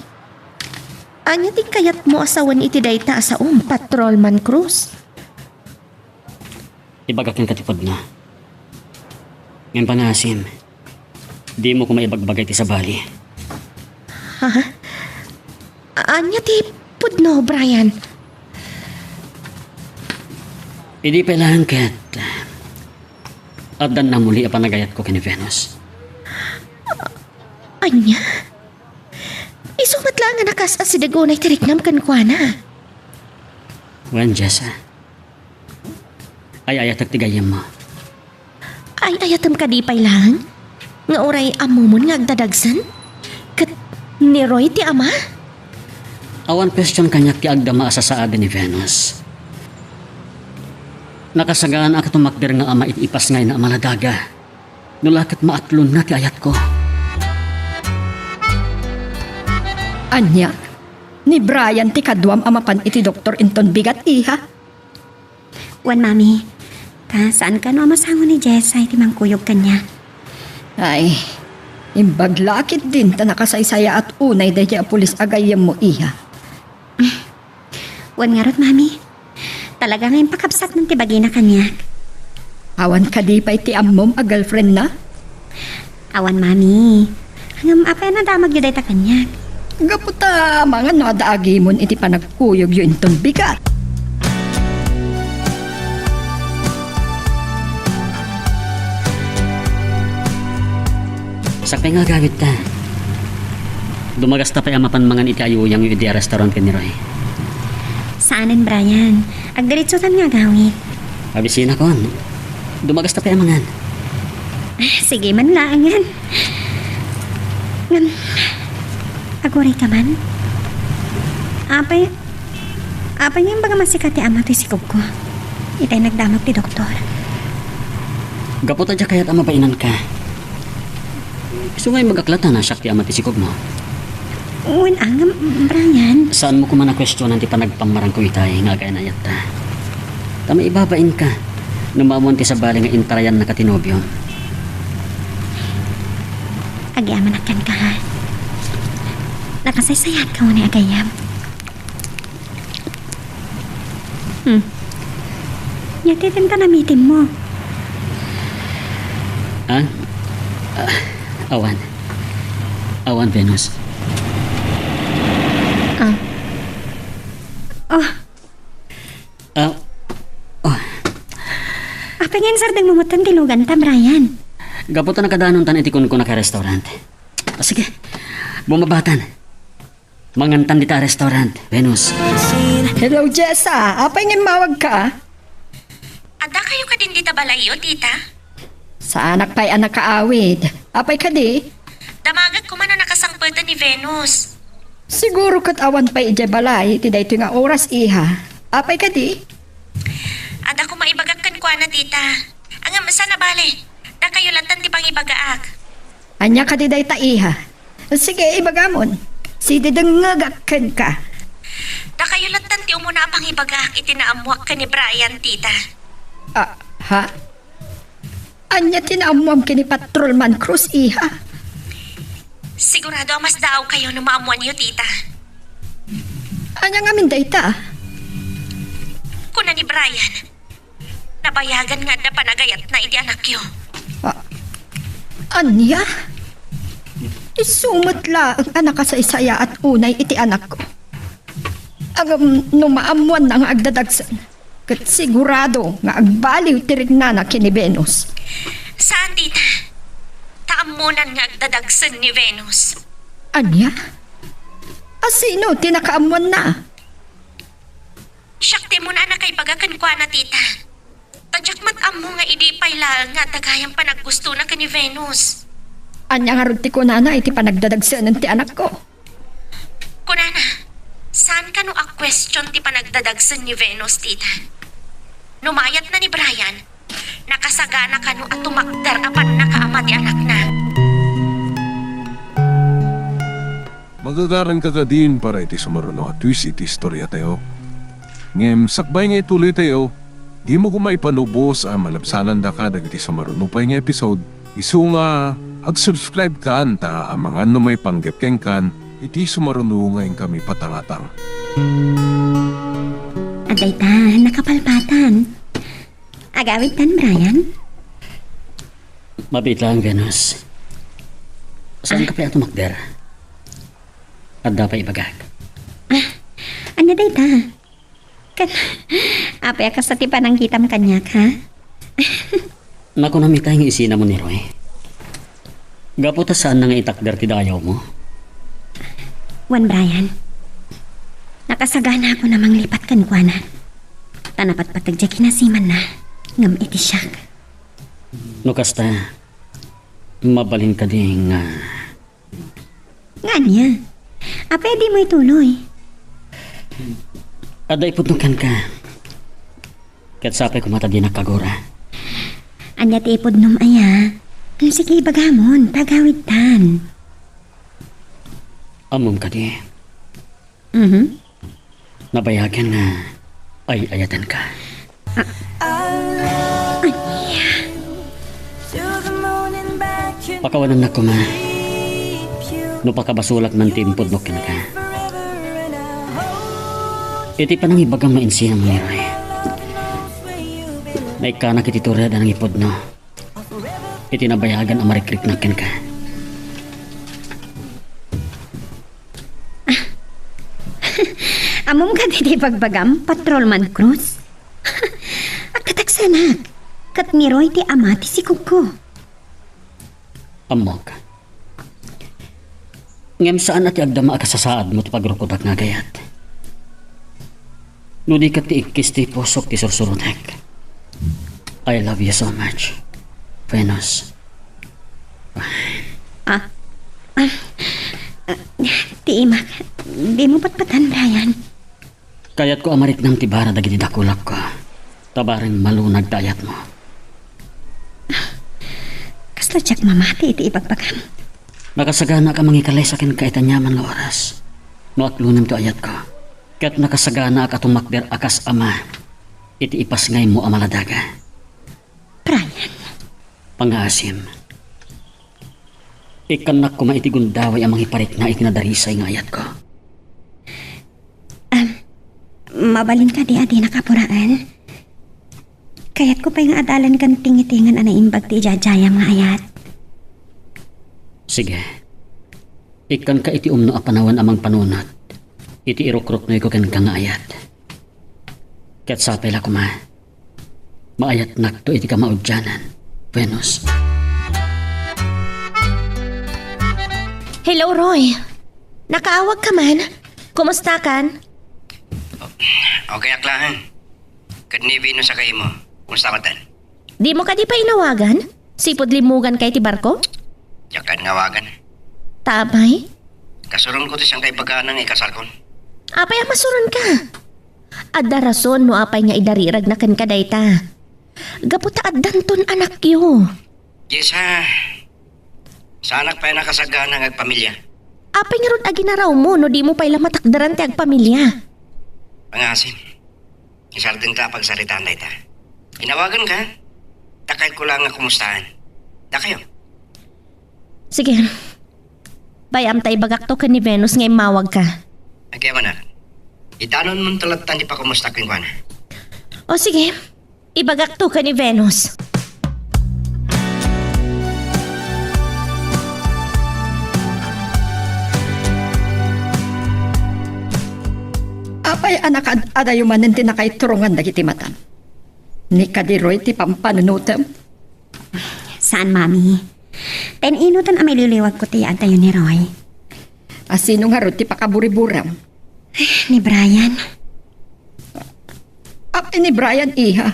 ania ti kayatmo a sawen iti dayta a saom, Patrolman Cruz? Ibagak kenka ti pudno. Ngem pangasim, dimo koma ibagbaga iti sabali. Ha? Ania ti pudno, Brian? Idi pay laeng ket addan namuli a panagayatko ken ni Venus. Ania? Isu met laeng a nakaas-asideg unay ti riknam kenkuana. Wen, Jessa. Ay-ayatek ti gayyemmo. Ay-ayatem kadi pay laeng? Nga uray ammomon nga agdadagsen? Ket ni Roy ti ama? Awan question kaniak ti agdama a sasaadi ni Venus. Nakasagana a tumakder nga ama iti ipasngayna a maladaga. No la ket maatlonna ti ayatko. Ania? Ni Brian ti kaduam a mapan iti doktor inton bigat, iha? Wen, Mami. Ta, saan kano a masango ni Jessa iti mangkuyog kaniak? Ay, imbag la ketdin ta nakasaysayaat unay daydiay a pulis a gayyemmo, iha. Wen ngarud, Mami. Talaga nga impakabsatnan ti bagina kaniak. Awan kadi pay ti ammom a girlfriendna? Awan, Mami. Ngem apay a nadamagyo dayta kaniak? Gapu ta amangan no adda agimon iti panagkuyogyo inton bigat. Sakbay nga agawidta. Dumagasta pay a mapan mangan iti ayuyangyo idiay a restaurant ken ni Roy. Saanen, Brian. Agdiretsotan nga agawid. Abisinakon. Dumagasta pay a mangan. Ah, sige man laengen. Ngem, aguray ka man? Apay, apay nga imbagam a sika ti ama ti sikogko? Itay nagdamag ti doktor. Gapu ta diak kayat a mabainanka. Isu nga imbagak latta a siak ti ama ti sikogmo. Wen, ngem, Brian. Saanmo koma a kuestionan ti panagpammarangko itay nga agaynayatta. Ta maibabainka no maammoan ti sabali nga intarayannaka ti nobiom. Agyamanak kenka, ha? Nakasaysayaat ka unay a gayyem. Hmm. Ania ti denta namitimmo? Ah? Ah, awan. Awan, Venus. Ah. Oh. Ah, oh. Apay nga insardengmo metten ti luganta, Brian? Gapu ta nakadanontan iti kunkunak a restaurant. Ah, sige, bumabatan. Mangantan dita a restaurant, Venus. Hello, Jessa. Apay nga immawagka? Adda kayo kadin dita balayyo, tita? Saanak pay a nakaawid. Apay kadi? Damagek koma no nakasangpeten ni Venus. Siguro ket awan pay idiay balay iti daytoy nga oras, iha. Apay kadi? Adda koma ibagak kenkuana, tita. Ngem saan a bale, dakayo latta ti pangibagaak. Ania kadi dayta, iha? Sige, ibagamon. Sididengngegak kenka. Dakayo latta ti umuna a pangibagaak iti naammoak ken ni Brian, tita. Ah, ha? Ania ti naammoam ken ni Patrolman Cruz, iha? Sigurado a masdaawkayo no maammoanyo, tita. Ania ngamin dayta? Kuna ni Brian, nabayagan nga adda panagayatna iti anakyo. A-, ania? Isu met laeng a nakasaysayaat unay iti anakko. Ngem no maammoanna nga agdadagsen, ket sigurado nga agbaliw ti riknana ken ni Venus. Saan, tita. Ta ammonan nga agdadagsen ni Venus. Ania? A sino ti nakaammoanna? Siak ti umuna a nakaibaga kenkuana, tita. Ta diak met ammo nga idi pay laeng nga adda gayam panaggustona ken ni Venus. Ania ngarud ti kunana iti panagdadagsenen ti anakko? Kunana, saan kano a question ti panagdadagsen ni Venus, tita? No mayatna ni Brian, nakasagana kano a tumakder a pannakaama ti anakna? Magagaranka kadin para iti sumaruno a twist iti istoriatayo. Ngem sakbay nga ituloytayo, dimo koma ipanubos a malabsanandaka dagiti sumaruno pay nga episode, isu nga ag-subscribe kan ta amangan no maipanggep kenkan iti sumaruno nga inkami patangatang. Adda ita, nakapalpatan. Agawidtan, Brian? Mabiit laeng, Venus. Saan ka pay a tumakder? Adda pay ibagak. Ah, ania dayta? Ket, apay a kasta ti panangkitam kaniak, ha? Nakunam itay nga isinamon ni Roy. Gapu ta saanna nga itakder ti dayawmo. Wen, Brian. Nakasaganaak a manglipat kenkuana. Ta napatpateg diay kinasimanna, ngem iti siak. No kasta, mabalin kadi nga Nga ania? Apay a dimo ituloy? Adda ipudno kenka. Ket sapay koma ta dinak agura. Ania ti ipudnom aya? Sige, ibagamon, ta agawidtan. Ammom kadi? Mhm. Nabayagen nga ay-ayatenka. Ania? Pakawanennak koma no pakabasolak man ti impudnok kenka. Iti panangibagam nga insinam nga iray, naikkanak iti tured a nangipudno iti nabayagan a marikriknak kenka. Ammom kadi ti ibagbagam, Patrolman Cruz? Agtatagsanak, ket ni Roy ti ama ti sikogko. Ammok. Ngem saan a ti agdama a kasasaadmo ti pagrukodak nga agayat. No di ket ti ikkis ti pusok ti sursurotek. I love you so much, Venus. Ah, ah, ah, ti imak, dimo patpatan, Brian. Kayatko a mariknam ti bara dagiti dakulakko, ta bareng malunag ti ayatmo. Kasla diak mamati iti ibagbagam. Nakasaganaak a mangikalaysa kenka iti aniaman nga oras no aklonem ti ayatko. Ket nakasaganaak a tumakder a kas ama iti ipasngaymo a maladaga. Brian. Pangngaasim. Ikkannak koma iti gundaway a mangiparikna iti nadarisay nga ayatko. Am, Abalin kadi a dinak apuraen? Kayatko pay nga adalan ken tingitingan a naimbag ti ijajayam nga ayat. Sige. Ikkanka iti umno a panawen a mangpanunot iti irukruknoyko kenka nga ayat. Ket sapay la koma, maayatnakto iti kamaudianan, Venus. Hello, Roy. Nakaawag ka man? Kumusta kan? Okay, aklahan. Ket ni Venus a kaymo, kumusta katan? Di mo kadi pa inawagan? Sipud limmugan ka iti barko? Diak kan nga awagan. Tapay? Kasuron ko ti sangkaibagana nga ikasarkon. Apay a masuron ka? Adda rason no apay nga idariragna kenka dayta. Gapu ta addanton anakyo. Jessa, saanak pay nakasagana nga agpamilya. Apay ngarud a ginarawmo no di mo pay la matakderan ti agpamilya? Pangasim. Isardengta a pagsaritaan dayta. Inawagan ka? Dakay ko lang nga kumustahan. Dakayo. Sige. Bay-am ta ibagakto ken ni Venus nga immawag ka. Agyamanak. Idanon mon talatta ni pakumusta kenkuana. O sige. Ibagakto ken ni Venus. Apay a nakaad-adayo manen ti nakaiturongan dagiti matam? Ni kadi Roy ti pampanunotem? Saan, Mami. Ten inutan a maililiwag ko ti yaantayo ni Roy. A sino ngarud ti pakaburiburam? Ni Brian. Apay ni Brian, iha?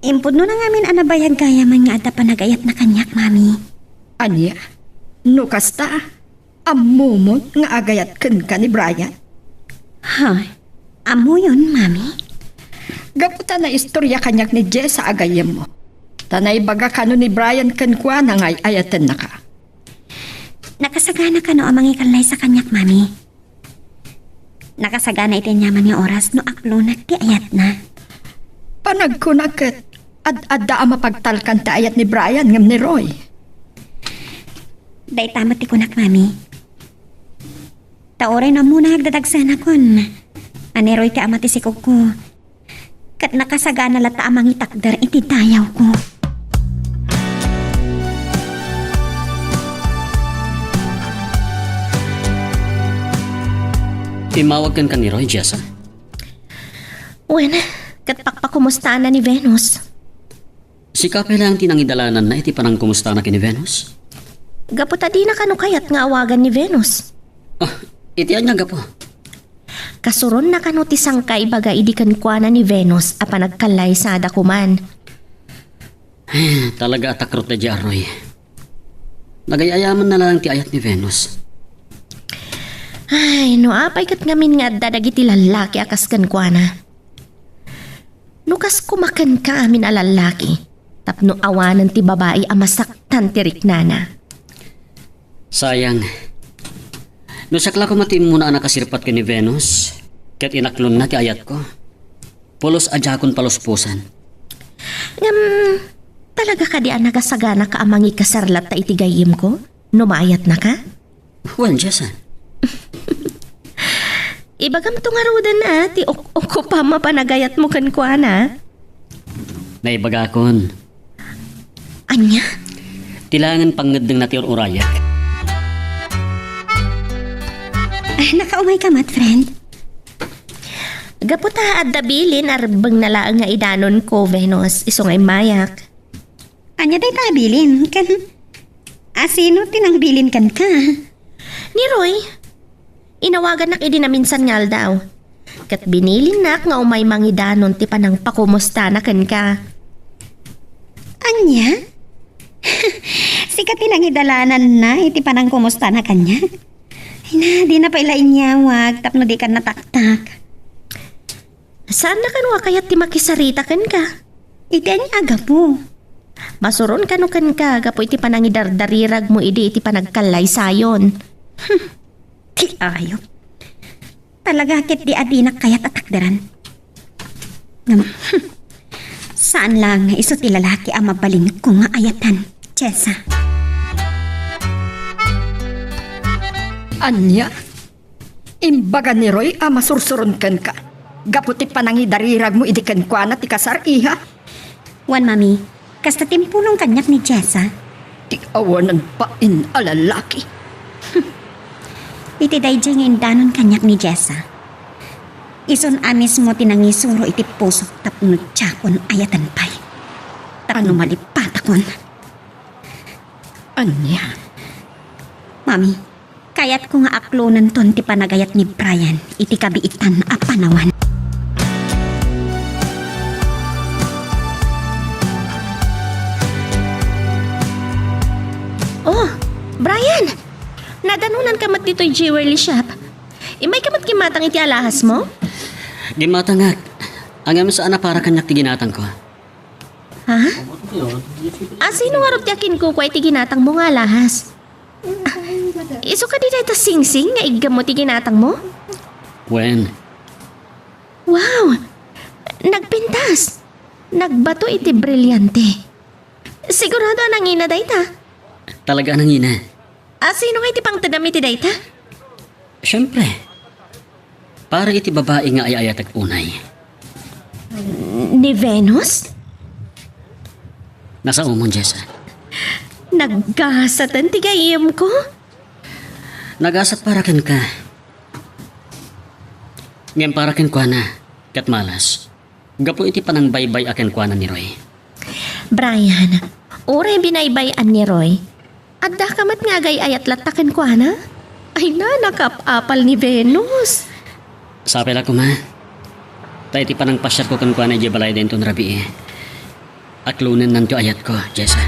Impudno na ngamin a nabayag gayamen nga adda panagayatna kaniak, Mami. Ania? No kasta, ammomon nga agayat kenka ni Brian? Ha? Ammoyon, Mami? Gapu ta naistoria kaniak ni Jessa a gayyemmo. Ta naibaga kano ni Brian kenkuana nga ay-ayatennaka. Nakasagana kano a mangikallaysa kaniak, Mami? Nakasagana iti aniaman nga oras no aklonak ti ayatna. Panagkunak ket ad-adda a mapagtalkan ti ayat ni Brian ngem ni Roy. Dayta met ti kunak, Mami. Ta uray no ammona nga agdadagsanakon a ni Roy ti ama ti sikogko, ket nakasagana latta a mangitakder iti dayawko. Immawag kenka ni Roy, Jessa? Wen, ket pakpakumustaanna ni Venus. Sika pay laeng ti nangidalananna iti panangkumustana ken ni Venus? Gapu ta dina kano kayat nga awagan ni Venus. Ah, iti ania gapu? Kasuronna kano ti sangkaibaga idi kenkuana ni Venus a panagkallaysada koman. Eh, talaga a takrot daydiay a Roy. Nagay-ayamanna laeng ti ayat ni Venus. Ay, no apay ket ngamin nga adda dagiti lallaki a kas kenkuana. No kas koma kenka amin a lallaki, tapno awanen ti babai a masaktan ti riknana. Sayang. No siak la koma ti immuna a nakasirpat ken ni Venus, ket inaklonna ti ayatko. Pulos a diakon paluspusan. Ngem, talaga kadi a nakasaganaka a mangikasar latta iti gayyemko, no maayatnaka? Wen, Jessa. Ibagamto ngaruden a ti ok-, okupam a panagayatmo kenkuana. Naibagakon. Ania? Ti laengen pangngeddengna ti ur-urayak. Ah, nakaumay ka met, friend? Gapu ta adda bilin a rebbengna laeng nga idanonko, Venus, isu nga immayak. Ania dayta a bilin? Ken a sino ti nangbilin kenka? Ni Roy. Inawagannak idi naminsan nga aldaw. Ket binilinnak nga umay mangidanon ti panangpakumustana kenka. Ania? Sika ti nangidalananna iti panangkumustana kaniak? Ay na, dina pay la inyawag tapno dikan nataktak. Saanna kano a kayat ti makisarita kenka? Iti ania a gapu? Masuron kano kenka gapu iti panangidardariragmo idi iti panagkallaysayon. Hmm, ti ayop. Talaga ket di a dinak kayat a takderan. Ngem, hmm, saan lang nga isu ti lalaki a mabalinko nga ayatan, Jessa. Ania? Imbaga ni Roy a masursuron kenka. gapu ti panangidariragmo idi kenkuana ti kasar, iha? Wen, Mami, kasta ti impulong kaniak ni Jessa. Ti awanan bain a lalaki. Iti daydiay nga indanon kaniak ni Jessa, isun a mismo ti nangisuro iti pusok tapno diakon ayaten pay. Tapno Ano? Malipatakon. Ania? Mami, kayatko nga aklonenton ti panagayat ni Brian iti kabiitan a panawan. Oh, Brian! Nadanonanka met ditoy jewelry shop. Immayka met gimmatang iti alahasmo? Gimmatangak. Ngem saan a para kaniak ti ginatangko. Ha? A, sino ngarud ti akinkukua iti ginatangmo nga alahas? Ah, isu kadi dayta singsing nga iggammo ti ginatangmo? Wen. Wow! Nagpintas! Nagbato iti brilyante. Sigurado a nangina dayta? Talaga a nangina. A, sino nga iti pangtedem iti dayta? Siempre, para iti babai nga ay-ayatek unay. Ni Venus? Nasaomon, Jessa. Naggasaten ti gayyemko? Nagasat para kenka. Ngem para kenkuana, ket malas. Gapu iti panangbaybay a kenkuana ni Roy. Brian, uray binaybay-an ni Roy, addaka met nga agay-ayat latta kenkuana? Ay na, nakaap-apal ni Venus. Sapay la koma. Ta iti panangpasiarko kenkuana idiay balayda inton rabii, aklonennanto ayatko, Jessa.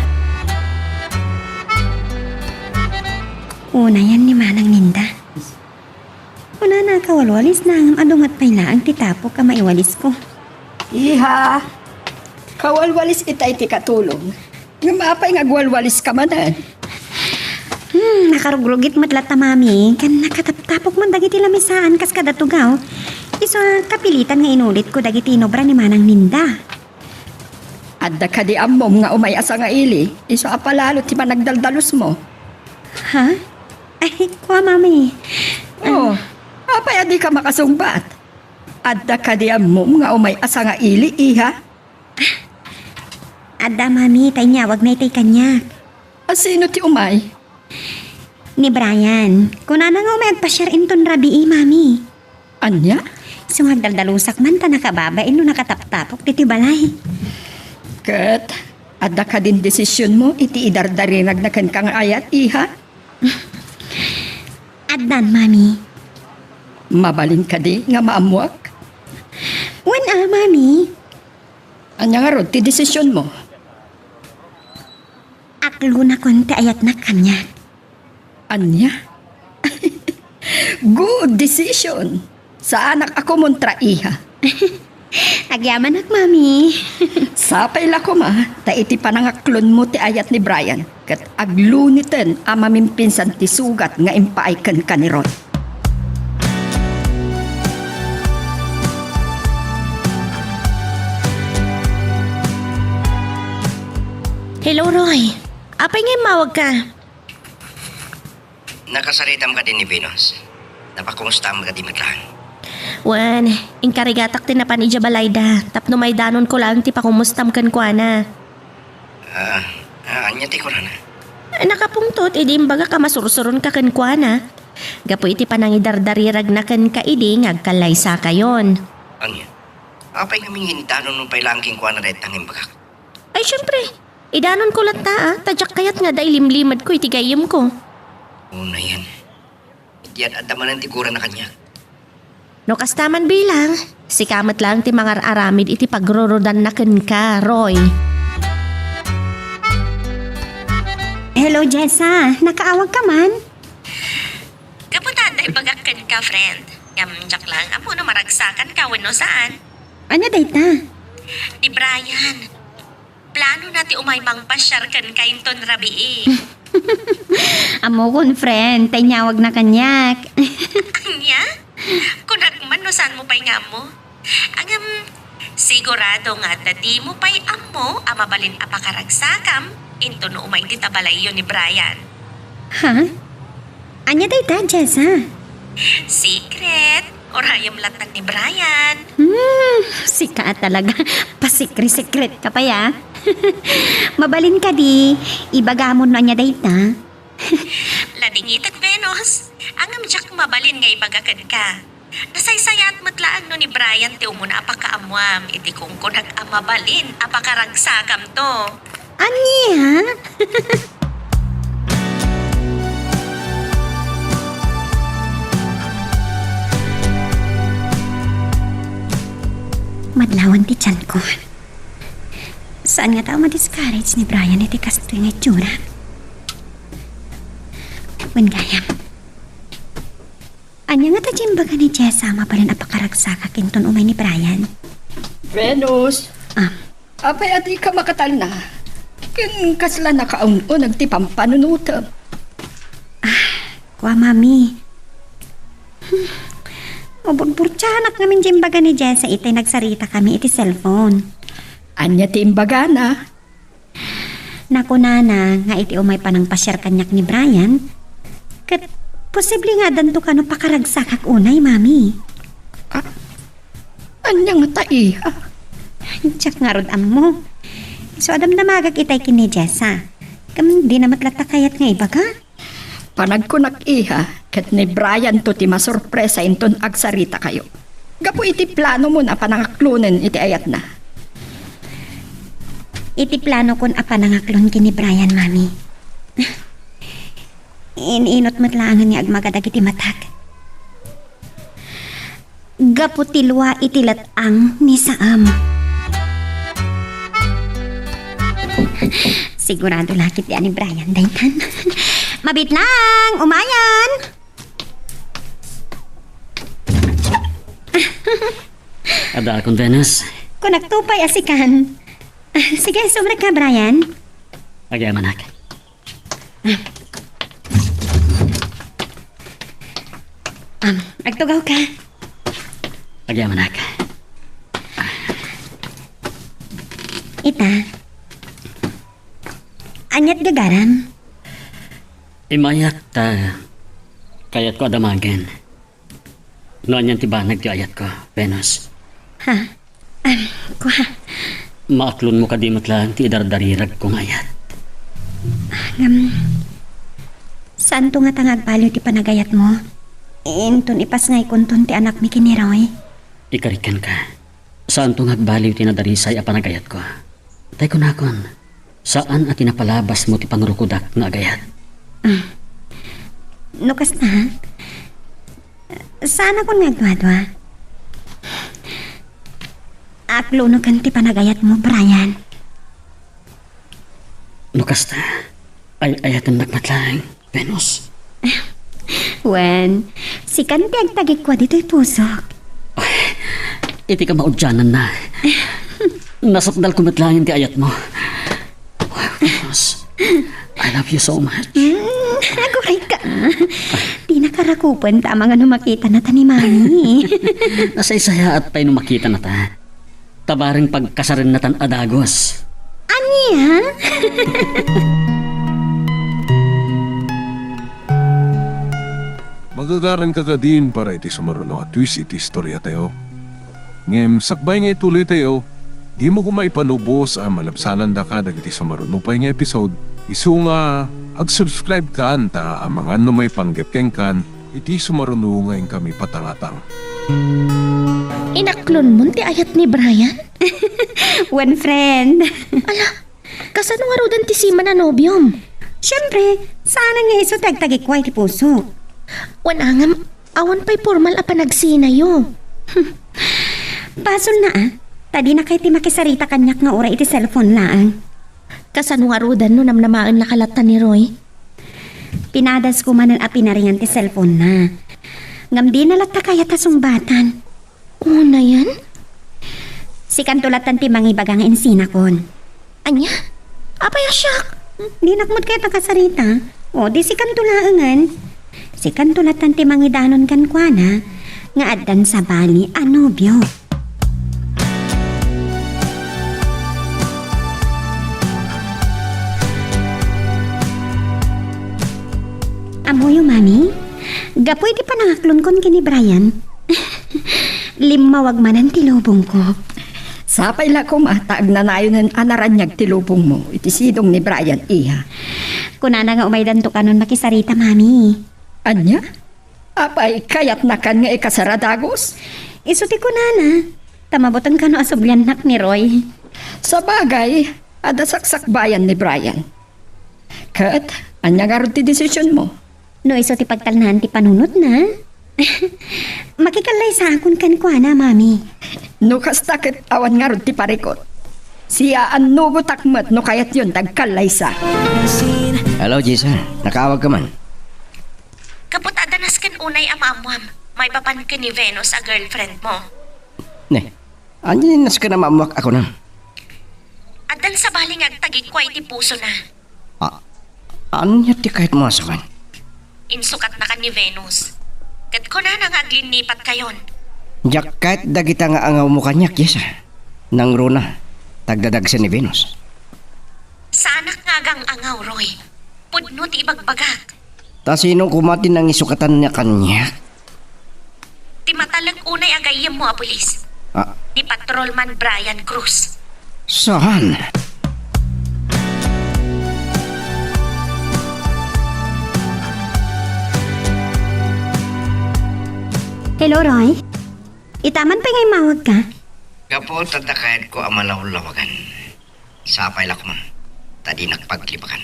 Unayan ni Manang Ninda. Kunana a kawalwalisna ngem adu met pay laeng ti tapok a maiwalisko. Iha, kawalwalis itay ti katulong. Ngem apay nga agwalwaliska manen? Hmm, nakarugrugit met latta, Mami, ken nakataptapok man dagiti lamisaan kas kada tugaw. Isu a kapilitan nga inulitko dagiti inobra ni Manang Ninda. Adda kadi ammom nga umay a sangaili, isu a palalo ti panagdaldalusmo? Ha? Ay, kua, Mami. Oh, apay a dika makasungbat? Adda kadi ammom nga umay a sangaili, iha? Adda, Mami, ta inyawagna itay kaniak. A sino ti umay? Ni Brian. Kunana nga umay agpasiar inton rabii, Mami. Ania? Isu nga agdaldalusak man ta nakababain no nakataptapok ditoy balay. Ket adda kadin desisionmo iti idardariragna kenka nga ayat, iha? Addan, Mami. Mabalin kadi nga maammuak? Wen a, Mami. Ania ngarud ti desisionmo? Aklonakon ti ayatnak kaniak. Ania? Good decision. Saanak a kumontra, iha. Agyamanak, Mami. Sapay la koma, ta iti panangaklonmo ti ayat ni Brian, ket agluniten a mamimpinsan ti sugat nga impaay kenka ni Roy. Hello, Roy. Apay nga immawagka? Nakasaritam kadi ni Venus? Napakumustaam kadi met laeng? Wen, inkarigatak ti napan idiay balayda tapno maidanonko laeng ti pakumustam kenkuana. Ah, ah, ania ti kunana? Nakapungtot idi imbagak a masursuronka kenkuana gapu iti panangidardariragna kenka idi nga agkallaysakayon. Ania? Apay ngamin nga indanonmo pay laeng kenkuana dayta nga imbagak? Ay, siempre. Idanonko latta, a, ta diak kayat nga adda ilimlimedko iti gayyemko. Unayen. Iti ad-adda manen ti kurana kaniak. No kasta man bilang, sika met laeng ti mangar-aramid iti pagrurudanna kenka, Roy. Hello, Jessa. Nakaawagka man? Gapu ta adda ibagak kenka, friend. Ngem diak laeng ammo no maragsakanka wenno saan. Ania dayta? Ni Brian. Planona ti umay mangpasiar kenka inton rabii. Ammokon, friend, ta inyawagna kaniak. Ania? Kunak man no saanmo pay nga ammo. Ngem, sigurado nga adda dimo pay ammo a mabalin a pakaragsakam inton no umay dita balayyo ni Brian. Ha? Ania dayta, Jessa? Secret. Urayem latta ni Brian. Hmm, sika talaga. Pasikre-sikret ka pa, ya. Mabalin kadi, ibagamon no ania dayta? Ladingitek, Venus. Ngem diak mabalin nga ibaga kenka. Nasaysayaat met laeng no ni Brian ti umuna a pakaammuam iti kunkunak a mabalin a pakaragsakamto. Ania? Madlawan ti tianko. Saan ngata a ma-discourage ni Brian iti kastoy nga itsura? Wen gayam. Ania ngata ti imbaga ni Jessa a mabalin a pakaragsakak inton umay ni Brian? Venus! Ah. Apay a dika makatalna? Ken kasla nakaun-uneg ti pampanunotem? Ah, kua, Mami. Hmm. Mabutburtianak ngamin ti imbaga ni Jessa itay nagsaritakami iti cellphone. Ania ti imbagana? Nakunana nga iti umay panangpasiar kaniak ni Brian, ket posible nga addanto kano pakaragsakak unay, Mami. Ah, ania ngata, iha? Diak ngarud ammo. Isu a damdamagak itay ken ni Jessa. Ngem dina met latta kayat nga ibaga. Panagkunak, iha, ket ni Brian to ti masorpresa inton agsaritakayo. Gapu iti planomon a panangaklonen iti ayatna. Iti planokon a panangaklon ken ni Brian, Mami. In-inut met laengen nga agmaga dagiti matak. Gapu ti lua iti let-ang ni Saam. Sigurado la ketdi a ni Brian daytan. Mabitlang, umayan! Addaakon, Venus. Kunakto pay a sikan. Sige, sumrek ka, Brian. Agyamanak. Um, agtugaw ka. Agyamanak. Ita. Aniat gagaram? Imayak ta kayatko a damagen. No anian ti banag ti ayatko, Venus? Ha? Am, kua. Maaklonmo kadi met laeng ti idardariragko nga ayat? Ngem, saanto ngata nga agbaliw ti panagayatmo? Inton ipasngaykonton ti anakmi ken ni Roy? Ikarikkan ka. Saanto nga agbaliw ti nadarisay a panagayatko? Tay kunakon, saan a ti napalabasmo ti pangrukodak nga agayat? Ah. No kasta, saanakon nga agduadua. Aklonoken ti panagayatmo, Brian. No kasta, ay-ayatennak met laeng, Venus. Wen, sikan ti agtagikua ditoy pusok. Ay, iti kamaudiananna. Nasukdalko met laeng ti ayatmo. Venus, I love you so much. Mm, aguray ka. Di nakarakupen ta amangan no makitana ta ni Mami. Nasaysayaat pay no makitana ta. Ta bareng pagkasarennatan a dagus. Ania? Magagaranka kadin para iti sumaruno a twist iti istoriatayo. Ngem sakbay nga ituloytayo, dimo koma ipalubos a malabsanandaka dagiti sumaruno pay nga episode, isu nga ag-subscribe kan ta amangan no maipanggep kenkan iti sumaruno nga inkami patangatang. Inaklonmon ti ayat ni Brian? Wen, friend. Ala, kasano ngaruden ti siman a nobiom? Siempre, saanen nga isu ti agtagikua iti puso. Wen, ngem, awan pay pormal a panagsinayo. Basolna a, ta dinakay ti makisarita kaniak nga uray iti cellphone laeng. Kasano ngaruden no namnamaennaka latta ni Roy? Pinadasko manen a pinaringan ti cellphone-na. Ngem dina latta kayat a sungbatan. Unayen? Sikanto lattan ti mangibaga nga insinakon. Ania? Apay a siak? Dinak met kayat a kasarita. O, di sikanto laengen. Sikanto lattan ti mangidanon kenkuana nga addan sabali a nobio. Ammoyo, Mami? Gapu iti panangaklonkon ken ni Brian. Limmawag manen ti lubongko. Sapay la koma ta agnanayonen a naraniag ti lubongmo iti sidong ni Brian, iha. Kunana nga umaydanto kanon makisarita, Mami. Ania? Apay, kayatnakan nga ikasar a dagus? Isu ti kunana. Ta mabuteng kano a subliannak ni Roy. Sabagay, adda saksakbayan ni Brian. Ket, ania ngarud ti desisionmo? No isu ti pagtalnaan ti panunotna, makikallaysaakon kenkuana, Mami. No kasta ket awan ngarud ti parikut. Siyaannugotak met no kayatyon ti agkallaysa. Hello, Jessa. Nakaawag ka man? Kaput adda nasken unay a maammuam, maipapan ken ni Venus a girlfriend mo. Ne, ania nasken a maammuak a kunam? Addan sabali nga agtagikua iti pusona. A-, ania ti kayatmo a sawen? Insukatnakan ni Venus. Ket kunana nga aglinnipatkayonto. Diak kayat dagita nga angawmo kaniak, Jessa. Nangruna, ta agdadagsen ni Venus. Saanak nga agang-angaw, Roy. Pudno ti ibagbagak. Ta sino koma ti nangisukatan nga kaniak? Ti matalek unay a gayyemmo a pulis. Ah. Ni Patrolman Brian Cruz. Saan? Hello, Roy. Ita man pay nga immawag ka? Gapu ta adda kayatko a malawlawagan. Sapay la koma, ta dinak paglibakan.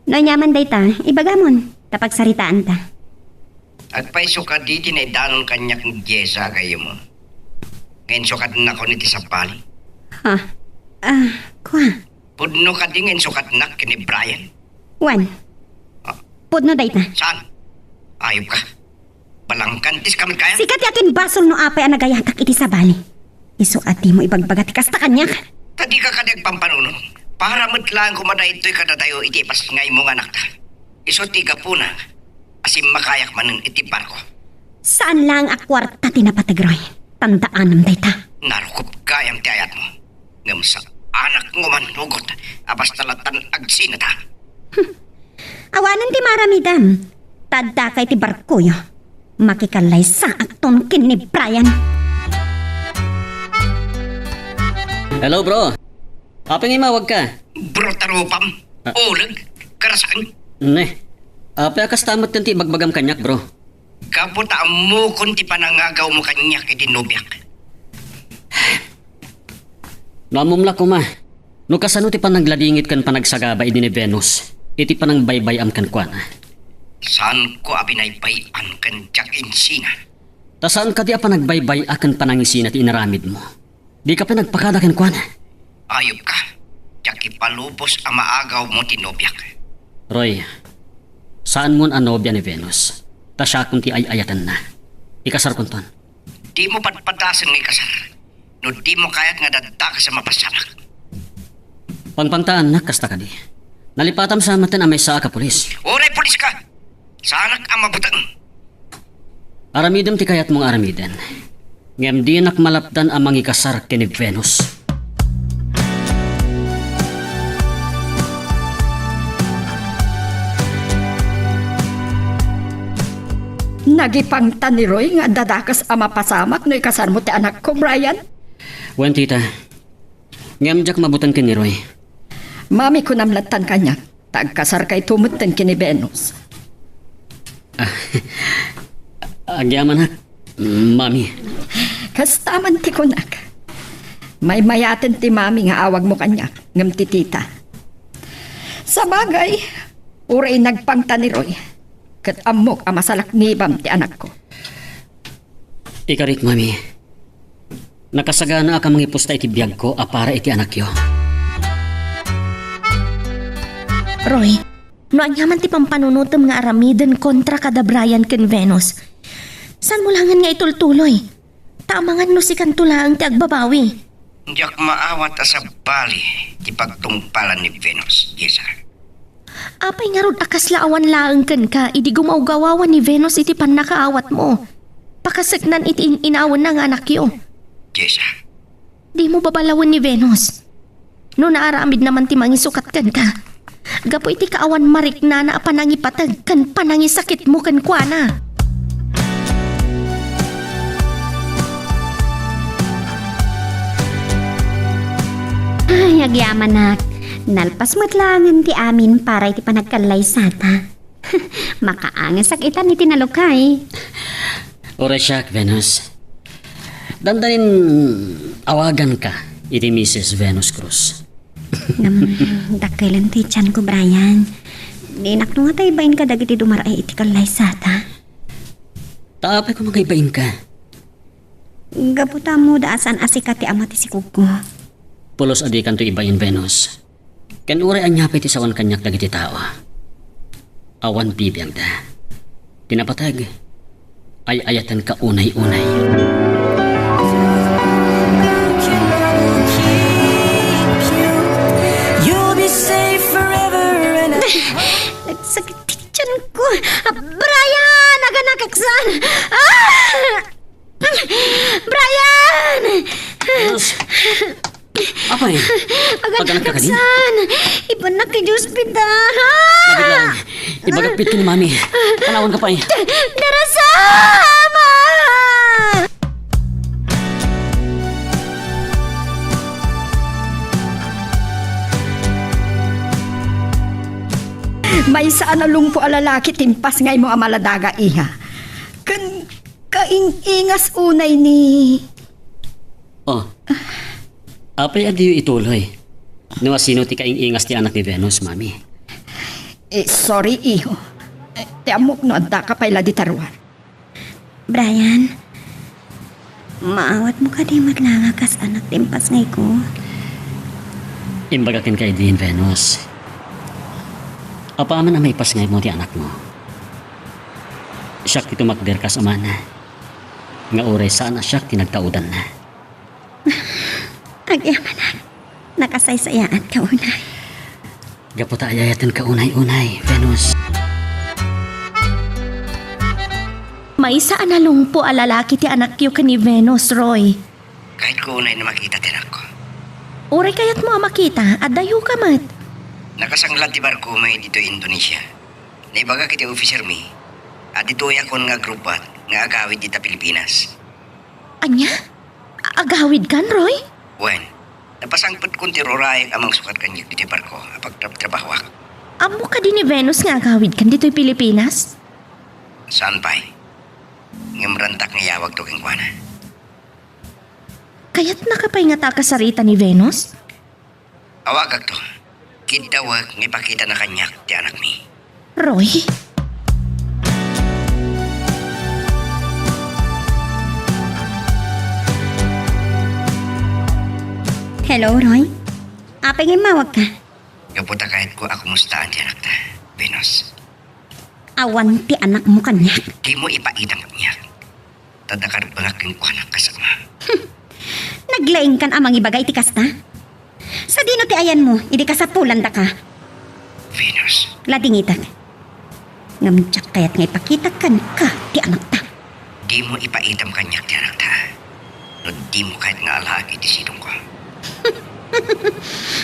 No aniaman dayta, ibagamon, ta pagsaritaanta. Agpayso kadi ti naidanon kaniak ni Jessa a gayyemmo? Nga insukatennakon iti sabali? Ha? Ah, kua. Pudno kadi nga insukatnak ken ni Brian? Wen. Ah. Pudno dayta. Saan? Ayop ka. Balangkantis ka met kayat? Sika ti aginbasol no apay a nagayatak iti sabali. Isu a dimo ibagbaga ti kasta kaniak. Ta dika kadi agpampanunot. Para met laeng koma daytoy kadatayo iti ipasngaymo nga anakta. Isu ti gapuna a simmakayak manen iti barko. Saan laeng a kuarta ti napateg, Roy. Tandaanam dayta. Narukob gayam ti ayatmo. Ngem saanakon a manugot a basta lattan agsinata. Awanen ti maaramidam. Ta adda ka iti barkoyo. Makikallaysaakton ken ni Brian. Hello, bro. Apay nga immawag ka? Bro, tarupam. Ah. Uleg. Karasan. Ne. Apay a kasta met ti ibagbagam kaniak, bro? Gapu ta ammokon ti panangagawmo kaniak iti nobiak. No ammom la koma, no kasano ti panagladingit ken panagsagaba idi ni Venus iti panangbaybay-am kenkuana. Saanko a binaybay-an ken diak insina. Ta saan kadi a panagbaybay-a ken panangisina ti inaramidmo? Dika pay nagpakada kenkuana. Ayop ka. Diak ipalubos a maagawmo ti nobiak. Roy, saanmon a nobia ni Venus. Ta siakon ti ay-ayatenna. Ikasarkonton. Dimo padpadasen nga ikasar. No dimo kayat nga adda dakes a mapasamak. Pangpantaannak kasta kadi. Nalipatam sa met a maysaak a pulis. Uray pulis ka! Saanak a mabuteng. Aramidem ti kayatmo nga aramiden. Ngem dinak malapdan a mangikasar ken ni Venus. Nagipangta ni Roy nga adda dakes a mapasamak no ikasarmo ti anakko, Brian? Wen, tita. Ngem diak mabuteng ken ni Roy. Mami, kunam lattan kaniak, ta agkasarkayto metten ken ni Venus. Ah, agyamanak, Mami. Kasta man ti kunak. Maymayaten ti Mami nga awagmo kaniak, ngem ti tita. Sabagay, uray nagpangta ni Roy, ket ammok a masalaknibam ti anakko. Ikarik, Mami. Nakasaganaak a mangipusta iti biagko a para iti anakyo. Roy, no aniaman ti pampanunotem nga aramiden kontra kada Brian ken Venus, saanmo laengen nga itultuloy? Ta amangan no sikanto laeng ti agbabawi. Diak maawat a sabali ti pagtungpalan ni Venus, Jessa. Apay ngarud a kasla awan laeng kenka idi gumawgawawan ni Venus iti pannakaawatmo? Pakaseknan iti in-inawenna nga anakyo. Jessa. Dimo babalawen ni Venus. No naaramidna man ti mangisukat kenka, gapu iti kaawan mariknana a panangipateg ken panangisakitmo kenkuana. Agyamanak, nalpas met laengen ti amin para iti panagkallaysata. Makaangesak itan iti nalukay. Uray siak, Venus. Dandanin awaganka iti Missus Venus Cruz. Ngem, dakkelen ti tianko, Brian. Dinak no nga ta ibainka dagiti dumar-ay iti kallaysata. Ta apay koma nga ibainka? Gapu ta ammoda a saan a sika ti ama ti sikogko. Pulos a dikanto ibain, Venus. Ken uray ania pay ti sawan kaniak dagiti tao, awan bibiagda. Ti napateg, ay-ayatenka unay-unay. You'll be safe forever and Nagsakit ti tianko. Ah, Brian! Aganakaksan! Ah! Brian! Venus! Apay? Aganakaksan! Ibanak iti ospital! Mabitlang! Ibagak pay ken ni Mami. Panawanka pay. Darasama! Maysa a nalungpo a lalaki ti impasngaymo a maladaga, iha. Ken kaing-ingas unay ni... Oh. Apay a diyo ituloy? No asino ti kaing-ingas ti anak ni Venus, Mami? Eh, sorry, iho. Eh, ti ammok no addaka pay la dita ruar. Brian, maawatmo kadi met la nga kas anak ti impasngayko? Imbagak kenka idin, Venus. Apaman a maipasngaymo ti anakmo, siak ti tumakder kas amana, nga uray saan a siak ti nagtaudanna. Agyamanak, nakasaysayaatka unay. Gapu ta ay-ayatenka unay-unay, Venus. Maysa a nalungpo a lalaki ti anakyo ken ni Venus, Roy. Kayatko unay a makita ti anakko. Uray kayatmo a makita, addayoka met. Nakasanglad ti barko may ditoy Indonesia. Naibagak iti officer mi a ditoyakon nga agrubbat nga agawid dita Pilipinas. Ania? Agawidkan, Roy? Wen, napasangpetkon ti rurayak a mangsukat kaniak ditoy barko a pagtrabtrabahoak. Ammok kadi ni Venus nga agawidkan ditoy Pilipinas? Saan pay. Ngem rantak nga iyawagto kenkuana. Kayatnaka pay ngata a kasarita ni Venus? Awagakto. Kiddawek nga ipakitana kaniak ti anakmi. Roy? Hello, Roy? Apay nga immawagka? Gapu ta kayatko a kumustaan ti anakta, Venus. Awan ti anakmo kaniak. Dimo ipaitam kaniak. Ta dakarbengak kenkuana kas ama. Naglaingkan a mangibaga iti kasta? Sadino ti ayanmo idi kasapulandaka? Venus. Ladingitek. Ngem diak kayat nga ipakitak kenka ti anakta. Dimo ipaitam kaniak ti anakta no dimo kayat nga alaek iti sidongko.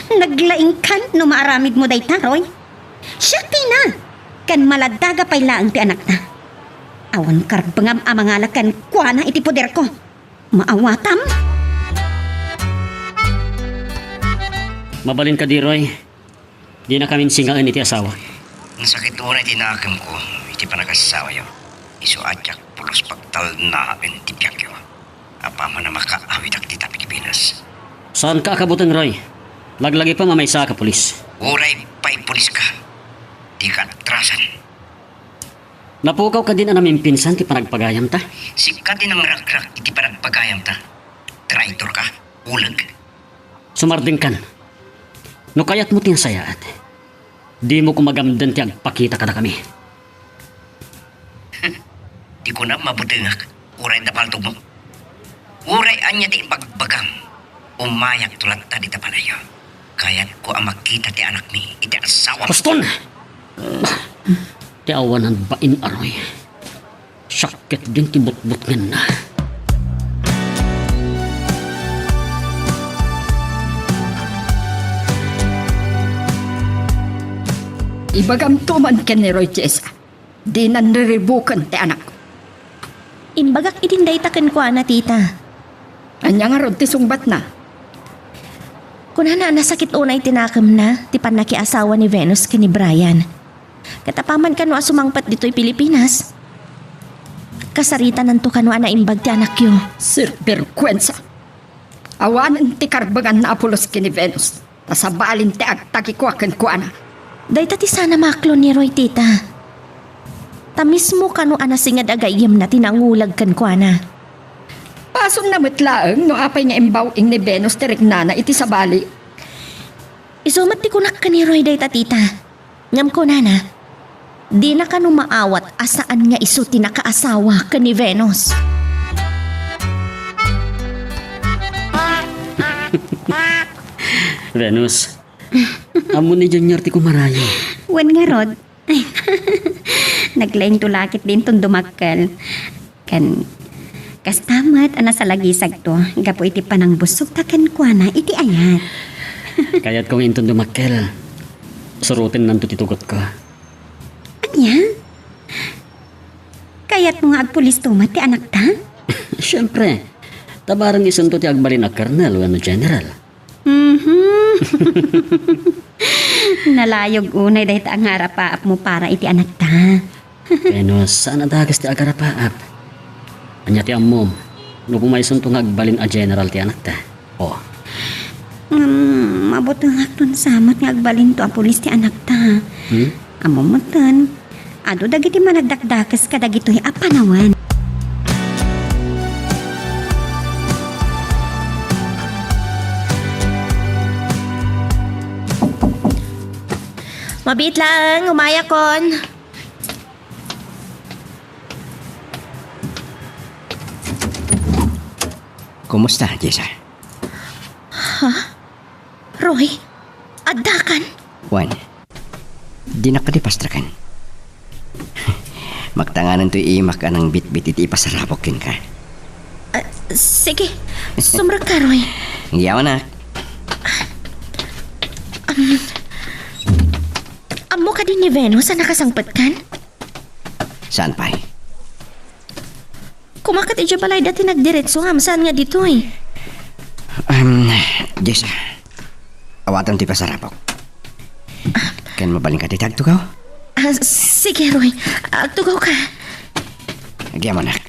Naglaingkan no maaramidmo dayta, Roy. Siak tina, ken maladaga pay laeng ti anakta. Awan karbengam a mangala kenkuana iti poderko. Maawatam? Mabalin kadi, Roy. Dinakamin singaen iti asawak. Nasakit unay ti nakemko iti panagasawayo. Isu a diak pulos pagtalnaen ti biagyo. Apaman a makaawidak dita Pilipinas. Saanka a kabuteng, Roy. Laglagipem a maysaak a pulis. Uray pay puliska, dika atrasan. Napukaw kadin a namimpinsan ti panagpagayamta? Sika ti nangrakrak iti panagpagayamta. Traitorka, uleg. Sumardengkan. No kayatmo ti nasayaat, dimo koma gamden ti agpakita kadakami. Ti kunam, mabutengak, uray adda paltogmo. Uray ania ti ibagbagam, umayakto latta dita balayyo. Kayatko a makita ti anakmi iti asawam. Baston! Ti awanan bain a Roy. Siak ketdin ti butbutngenna. Ibagamto man ken ni Roy Jessa, dinan riribuken ti anakko. Imbagak idin dayta kenkuana, tita. Ania ngarud ti sungbatna? Kunana a nasakit unay ti nakemna ti pannakiasawa ni Venus ken ni Brian. Ket apaman kano a sumangpet ditoy Pilipinas, kasaritananto kano a naimbag ti anakyo. Sir, berkuensa! Awanen ti karbenganna a pulos ken ni Venus, ta sabalin ti agtagikua kenkuana. Dayta ti sana maaklon ni Roy, tita. Ta mismo kano a nasinged a gayyemna ti nangulag kenkuana. Pasonna met laeng no apay nga imbaw-ing ni Venus ti riknana iti sabali. Isu met ti kunak ken ni Roy dayta, tita. Ngem kunana, dina kano maawat a saan nga isu ti nakaasawa ken ni Venus. Venus, ammo ni Junior ti kumarayo. Wen ngarud, naglaingto la ket dinton dumakkel. Ken kasta met a nasalagisagto gapu iti panangbussogta kenkuana iti ayat. Kayatko nga inton dumakkel, surotennanto ti tugotko. Ania? Kayatmo nga agpulisto met ti anakta? Siempre, ta bareng isunto ti agbalin a kernel wenno general. Mhm. Nalayog unay dayta a ngarapaapmo para iti anakta. Venus, saan a dakes ti agarapaap. Ania ti ammom, no pumaysunto nga agbalin a general ti anakta? O. Ngem, mabutengak no sa met nga agbalinto a pulis ti anakta. Hmm? Ammom metten, adu dagiti managdakdakes kadagitoy a panawen. Mabiit laeng, umayakon. Kumusta, Jessa? Ha? Roy, addakan? Wen, dinak kadi pastreken. Maktanganen toy imak a nangbitbit iti ipasarabok kenka. Ah, sige, sumrekka, Roy. Yawanak. Ammo kadi ni Venus a nakasangpetkan? Saan pay? Kumakat idiay balayda ti nagdiretso ngem saan nga ditoy? Em, Jessa, awatem ti pasarabok. Ken mabalinka dita agtugaw? Ah, sige, Roy. Agtugawka. Agyamanak.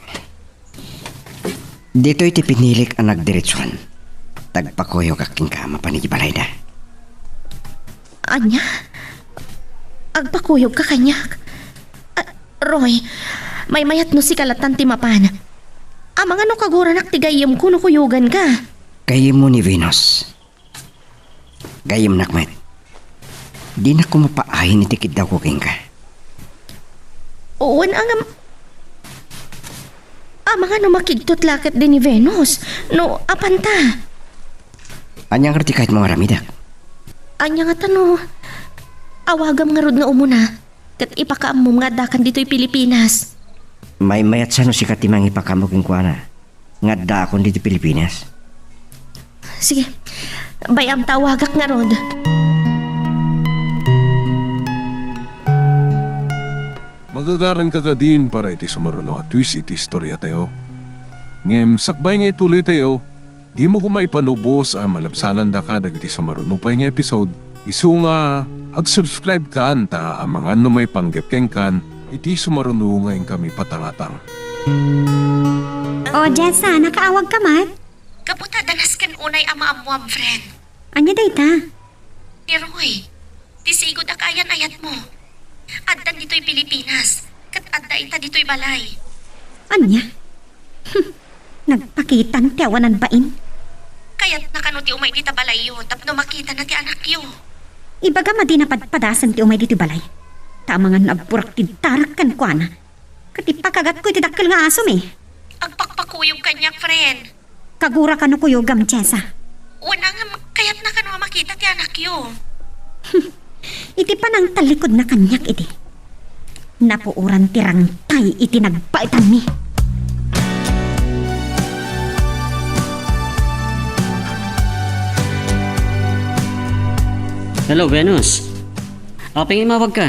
Ditoy ti pinilik a nagdiretsuan. Tagpakuyogak kenka mapan idiay balayda. Ania? Agpakuyogka kaniak? Ah, Roy, maymayat no sika lattan ti mapan. Amangan no kaguranak ti gayyemko no kuyoganka. Gayyemmo ni Venus. Gayyemnak met. Dinak koma paayen iti kiddawko kenka. Wen, ngem, amangan no makigtot la ketdi ni Venus, no apanta. Ania ngarud ti kayatmo nga aramidek? Ania ngata no awagam ngarud nga umuna, ket ipakaammom nga addakan ditoy Pilipinas? Maymayat sa no sika ti mangipakaammo kenkuana nga addaakon ditoy Pilipinas. Sige, bay-am ta awagak ngarud. Magagaranka kadin para iti sumaruno a twist iti istoriatayo. Ngem sakbay nga ituloytayo, dimo koma ipanubos a malabsanandaka dagiti sumaruno pay nga episode, isu nga ag-subscribe kan ta amangan no maipanggep kenkan iti sumaruno nga inkami patangatang. O, Jessa, nakaawagka met? Gapu ta adda nasken unay a maammuam, friend. Ania dayta? Ni Roy, ti sigud a kaayan-ayatmo. Addan ditoy Pilipinas, ket adda ita ditoy balay. Ania? Hmm, nagpakitan ti awanan bain. Kayatna kano ti umay dita balayyo tapno makitana ti anakyo. Ibagam a di napadpadasen ti umay ditoy balay. Ta amangan no agburak ti darek kenkuana. Ket ipakagatko iti dakkel nga asom, eh. Agpakpakuyog kaniak, friend. Kagura kano kuyogam, Jessa? Wen, ngem kayatna kano a makita ti anakyo. Iti panangtallikudna kaniak idi, napuoran ti rangtay iti nagbaetanmi. Hello, Venus. Apay nga immawagka?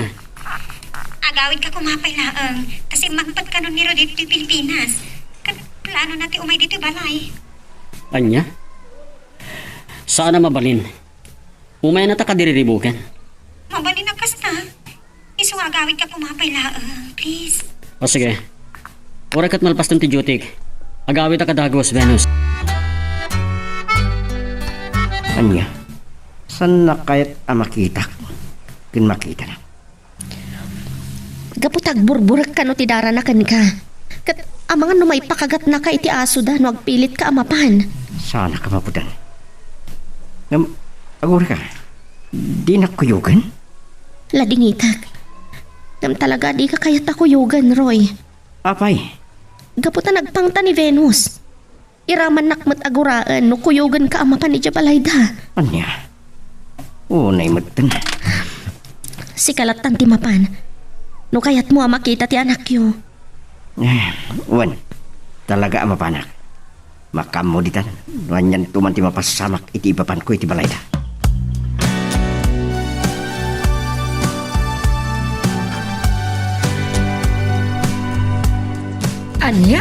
Agawidka koma pay laeng, ta simmangpet kano ni Roy ditoy Pilipinas. Ket planona ti umay ditoy balay. Ania? Saan a mabalin. Umayna ta kadiriribuken. Mabalin a kasta. Isu nga agawidka koma pay laeng, please. O sige. Uray ket malpaston ti dutyk, agawidka a dagus, Venus. Ania? Saanna kayat a makitak ken makitana? Gapu ta agburburek kano ti darana kenka. Ket amangan no maipakagatnaka iti asoda no agpilitka a mapan. Saanak a mapudan. Ngem, agurayka, dinak kuyogen? Ladingitek. Ngem talaga, dika kayat a kuyogen, Roy. Apay? Gapu ta nagpangta ni Venus. Iramannak met a guraen no kuyogenka a mapan idiay balayda. Ania? Unay metten. Sika lattan ti mapan. No kayatmo a makita ti anakyo. Eh, wen. Talaga a mapanak. Makaammo ditan. No anianto man ti mapasamak iti ipapanko iti balayda. Ania?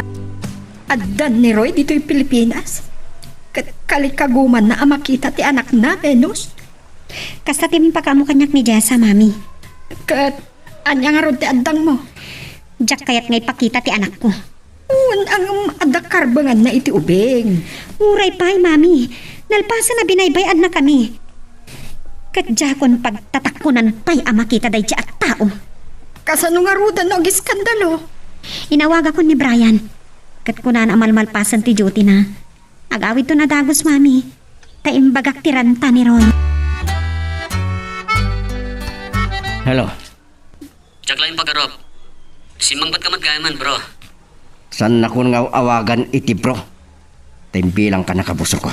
Addan ni Roy ditoy Pilipinas? Ket kalikagumanna a makita ti anakna, Venus? Kasta ti impakaammo kaniak ni Jessa, Mami. Ket ania ngarud ti addangmo? Diak kayat nga ipakita ti anakko. Wen, ngem adda karbenganna iti ubing. Uray pay, Mami. Nalpasen a binaybay-annakami. Ket diakon pagtatakkonan pay a makita daydiay a tao. Kasano ngaruden no agiskandalo? Inawagakon ni Brian. Ket kunana a malmalpasen ti duty na. Agawidton a dagus, Mami. Ta imbagak ti renta ni Roy. Hello. Diak laeng pagarup. Simmangpetka met gayam, bro. Saannakon nga aw-awagan iti bro. Ta imbilangka a kabusorko.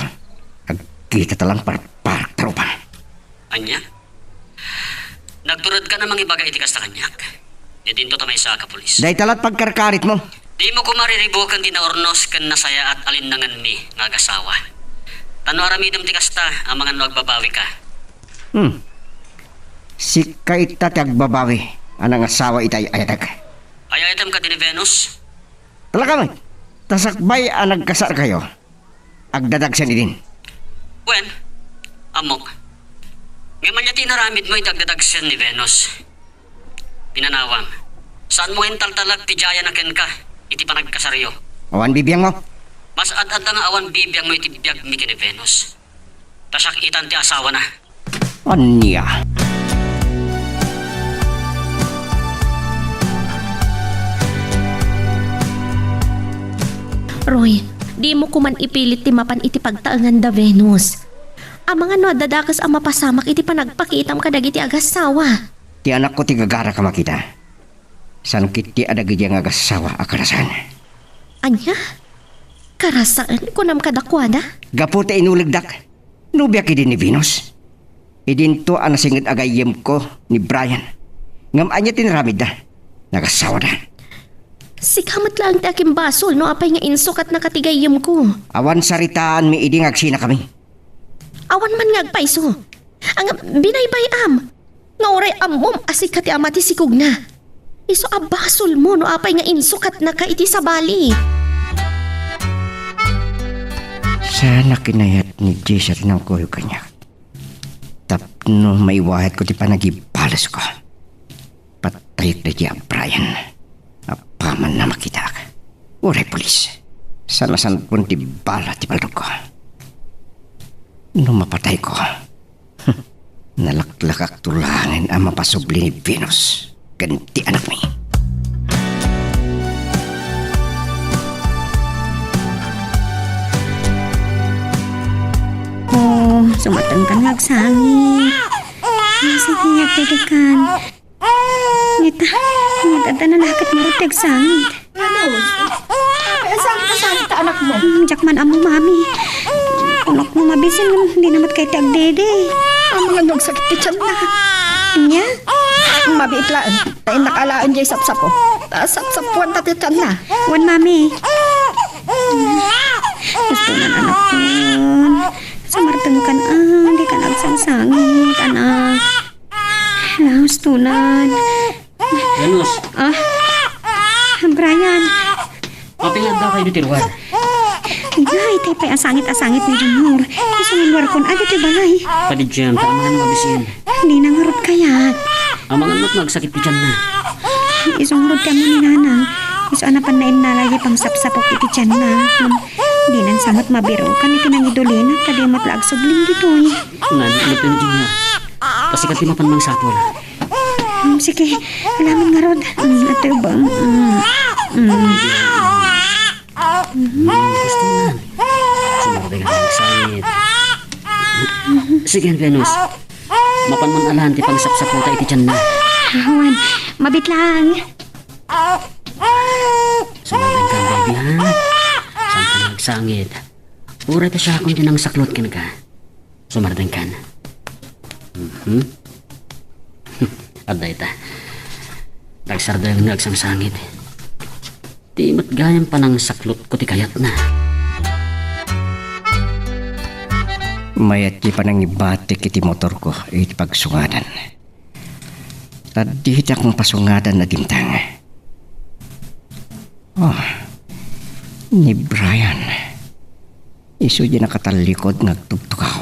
Agkitata lang para, para tarupa. Ania? Nagturedka a mangibaga iti kasta kaniak. Idinto ta maysa a kapulis. Dayta la't pagkarkaritmo. Dimo koma riribuken ti naurnos ken nasayaat a linnangenmi nga agasawa. Ta no aramidem ti kasta, amangan no agbabawika. Hmm. Sika ita ti agbabawi a nangasawa iti ay-ayatek. Ay-ayatem kadi ni Venus? Talaga met, ta sakbay a nagkasarkayo, agdadagsen idin. Wen, ammok. Ngem ania ti inaramidmo iti agdadagsen ni Venus? Pinanawam, saanmo nga intaltalek ti diayan a kenka iti panagkasaryo? Awan bibiangmo. Mas ad-adda nga awan bibiangmo iti biagmi ken ni Venus. Ta siak itan ti asawana. Ania? Roy, dimo koman ipilit ti mapan iti pagtaenganda, Venus. Amangan no adda dakes a mapasamak iti panagpakitam kadagiti agasawa. Ti anakko ti gagaraka makita. Saan ketdi a dagiti nga agasawa a karasaen. Ania? Karasaen, kunam kadakuada? Gapu ta inulegdak. Nobiak idi ni Venus. Idinto a nasinged a gayyemko ni Brian. Ngem ania ti inaramidda? Nagasawada. Sika met laeng ti akimbasol no apay nga insukatnaka ti gayyemko. Awan saritaanmi idi nga agsinakami. Awan man nga agpayso. Ngem binaybay-am nga uray ammom a sika ti ama ti sikogna. Isu a basolmo no apay nga insukatnaka iti sabali. Saan a kinayat ni Jessa ti nangkuyog kaniak. Tapno maiwayatko ti panagibalesko. Patayek daydi a Brian. Apaman a makitak. Uray pulis. Sanasanpon ti bala ti baldogko. No mapatayko, nalaklakakto laengen a mapasubli ni Venus ken ti anakmi. Oh, sumatengkan nga agsangit. Ang sakit niya, Pelikan. Ngeta, ngeta, adda nalaket ngarud ti agsangit. Ano? Ay, saan ka, saan ta anakmo? Hmm, diak man ammo, Mami. Kunakno mabisin, ngem dina met kayat ti agdede. Amangan no agsakit ti tianna. Ania? Mabiit laeng. Ta innak alaen diay sapsapo. Ta sapsapuanta ti tianna. Wen, Mami. Gusto nan anakon. Sumartengkan, ah, dikan agsangsangit, anak. Hala, hustonan. Venus. Ah? Brian. Apay nga adda kayo ti ruar? Ay, tay pay asangit-asangit ni Junior. Isu nga Warkon adi ti balay. Padidiam, ta amangan no mabisin. Dina ngarud kayat. Amangan no agsakit ti tianna. Isu ngarud ti ammo ni Nanang. Isu a napan nainnala diay pangsapsapok iti tianna. Dinan sa met mabirukan iti nangidulina, ta di met la agsubling ditoy. Nan, ano ti inyo? Kasi ka ti mapan mangsapul. Hmm, sige, alangan ngarud. Hmm, atoy ba? Hmm. Hmm. Hmm, gusto na. Sumardeng ka ng sangit. Sige, Venus. Mapan man alan ti pangsapsaputa iti tianna. Awan, mabit lang. Sumardeng ka, baby, ha? Saan ka nagsangit? Uray ta siya akong tinangsaklot ka na ka. Sumardeng kan. Mhm. Adda ita. Nagsardeng nga agsangsangit. Di met gayam panangsaklot ko ti kayatna. Mayat ti panangibatik iti motor ko iti pagsungadan. Ta ditak pasungadan a dimteng. Oh, ni Brian. Isu di nakatallikod nga agtugtugaw.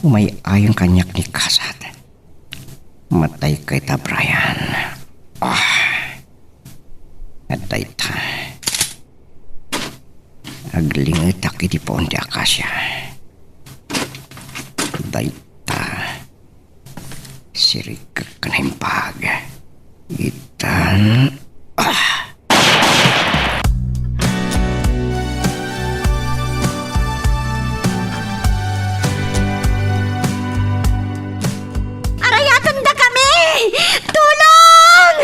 Umay-ayong kaniak ni Kasat. Matay ka ita, Brian. Ah, matay ta. Aglingetak iti puon ti akasia. Dayta. Sirikek ken naimbag. Itan. Ah! Arayatendakami! Tulong!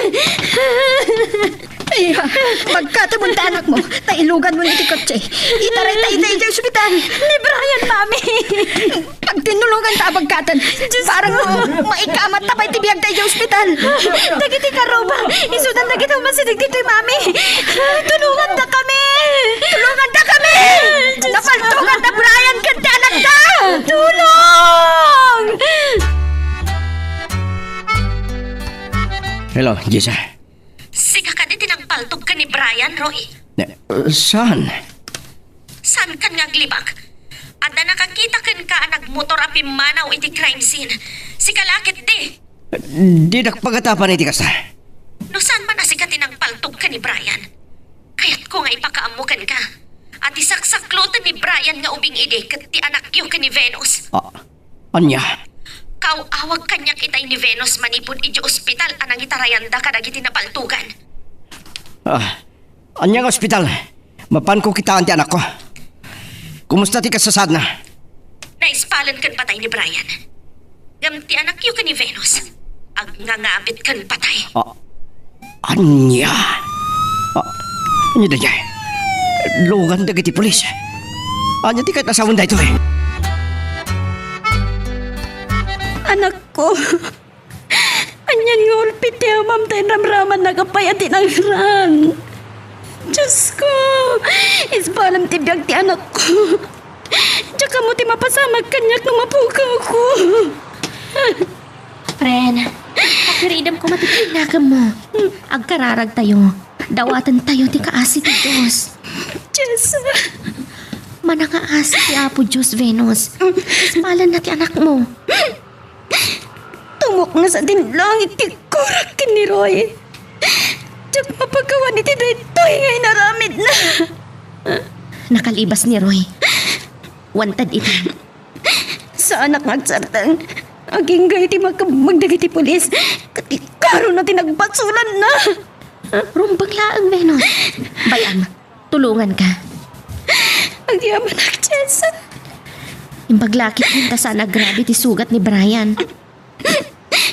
Iya, pagkatemon ti anakmo, ta iluganmo iti kotse. Itaray ta ita idiay ospital. Ni Brian, Mami! Pagtinulongan ta a pagkaten. Diyos ko! Parang maikamat ta pay ti biag ta idiay ospital. Dagiti karruba, isudan dagiti umasideg ditoy, Mami. Tulongandakami! Tulongandakami! Diyos ko! Napaltugan da Brian ken ti anakda! Tulong! Hello, Jessa. Sika kadi ti nangpaltog ken ni Brian, Roy? Ne, uh, saan? Saan kan nga aglibak? Adda nakakita kenka a nagmotor a pimmanaw iti crime scene. Sika la ketdi. Didak pagatapan iti kasta. No saan man a sika ti nangpaltog ken ni Brian, kayatko nga ipakaammo kenka a ti saksakloten ni Brian nga ubing idi ket ti anakyo ken ni Venus. Ah, ania? Kaaw-awag kaniak itay ni Venus manipud idiay ospital a nangitarayanda kadagiti napaltogan. Ah, ania nga ospital? Mapanko kitaan ti anakko. Kumusta ti kasasaadna? Naispalen ken patay ni Brian. Ngem ti anakyo ken ni Venus, agngangabit ken patay. Ah, ania? Ah, ania daydiay? Lugan dagiti pulis. Ania ti kayat a sawen daytoy? Anakko. Anian nga ulpit ti amam ta inramramannak a pay a ti nangrang. Diyos ko, ispalam ti biag ti anakko. Diak ammo ti mapasamak kaniak no mapugawko. Pren, pakiridem koma ti pinakemmo. Agkararagtayo. Dawatentayo ti kaasi ti Dios. Jessa. Manangaasi ti Apo Dios, Venus. Ispalanna ti anakmo. Tumukngas a din langit ti kurak ken ni Roy. Diak mapakawan iti daytoy nga inaramidna. Nakalibas ni Roy. Wanted iti. Saanak nga agsardeng. Agingga iti makabmag dagiti pulis. Ket ikaruna ti nagbasolanna. Rumbeng laeng, Venus. Bay-am, tulonganka. Agyamanak, Jessa. Imbag la ketdin ta saan a grabe ti sugat ni Brian.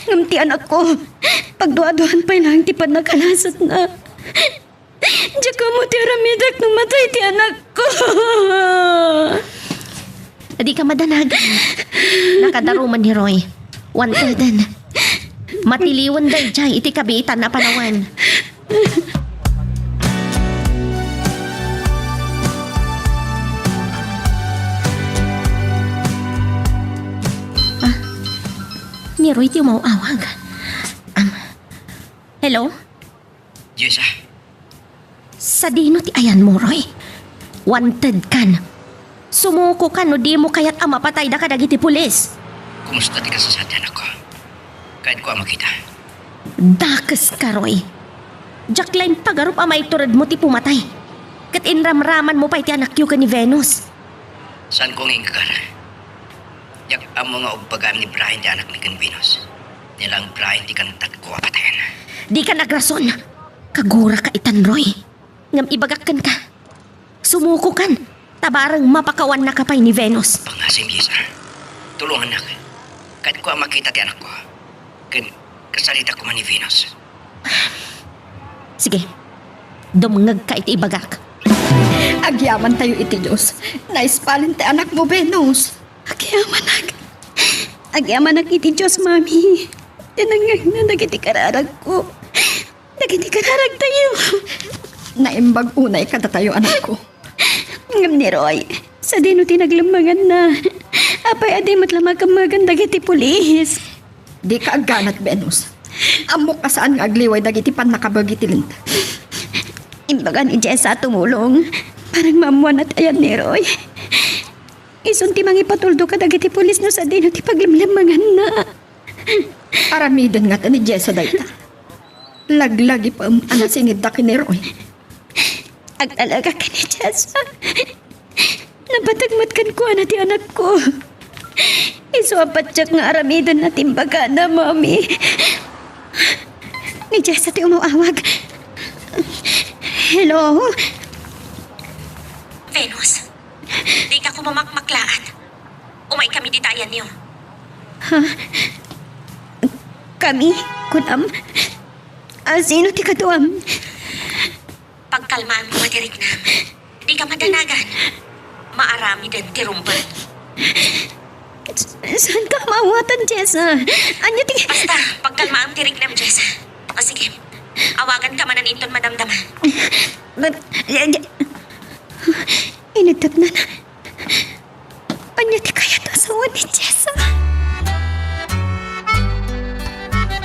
Ngem ti anakko, pagduaduan pay laeng ti pannakalasatna. Diak ammo ti aramidak no matay ti anakko. Adika madanagan. Nakadaruman ni Roy. Wanteden. Matiliwen daydiay iti kabiitan a panawen. Ah, ni Roy ti umaw-awag. Am, hello? Jessa. Sadino ti ayanmo, Roy? Wanted kan. Sumukokan no dimo kayat a mapatayda kadagiti pulis. Kumusta ti kasasaad ti anakko? Kayatko a makita. Dakeska, Roy. Diak laeng pagarup a maituredmo ti pumatay. Ket inramramanmo pay ti anakyo ken ni Venus. Saanko nga inggagar. Diak ammo nga ubbagam ni Brian ti anakmi ken Venus. Ni laeng Brian ti kantatko a patayen. Dika nagrason. Kaguraka itan, Roy. Ngem ibagak kenka. Sumukokan, ta bareng mapakawannaka pay ni Venus. Pangngasim, Jessa. Tulongannak. Kayatko a makita ti anakko. Ken kasaritak koma ni Venus. Sige. Dumngegka iti ibagak. Agyamantayo iti Dios. Naisbalin ti anakmo, Venus. Agyamanak. Agyamanak iti Dios, Mami. Tinengngegna dagiti kararagko. Dagiti kararagtayo. Naimbag unay kadatayo, anakko. Ngem ni Roy, sadino ti naglemmanganna? Apay a di met la makemmegan dagiti pulis? Dika agganat, Venus. Ammok a saan nga agliway dagiti pannakabagi ti linteg. Imbaga ni Jessa a tumulong. Bareng maammoanna ti ayan ni Roy. Isun ti mangipatuldo kadagiti pulis no sadino ti paglemlemmanganna. Aramiden ngata ni Jessa dayta. Laglagipem a nasingidda ken ni Roy. Agtalagak ken ni Jessa. Napateg met kenkuana ti anakko. Isu a patiek nga aramidenna ti imbagana, Mami. Ni Jessa ti umaw-awag. Hello? Venus, dika koma makmaklaat. Umaykami dita ayanyo. Ha? Kami? Kunam? A, sino ti kaduam? Pagkalmaam koma ti riknam. Dika madanagan. Maaramiden ti rumbeng. Saanka a maawatan, Jessa? Ania ti... Basta, pagkalmaam ti riknam, Jessa. O sige, awaganka manen inton madamdama. Inigtatnan. Ania ti kayat a sawen ni Jessa?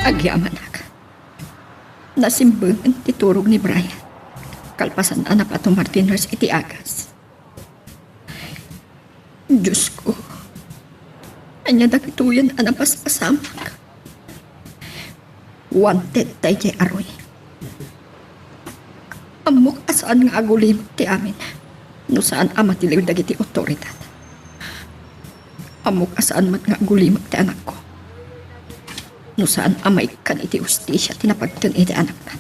Agyamanak. Nasimbengen ti turog ni Brian. Kalpasan a napatumar ti nurse iti agas. Diosko, ania dagitoyen a napaspasamak? Wanted daydiay a Roy. Ammok a saan nga agulimek ti amin no saan a matiliw dagiti otoridad. Ammok a saan met nga agulimek ti anakko no saan a maikkan iti hustisia ti napagten iti anakna.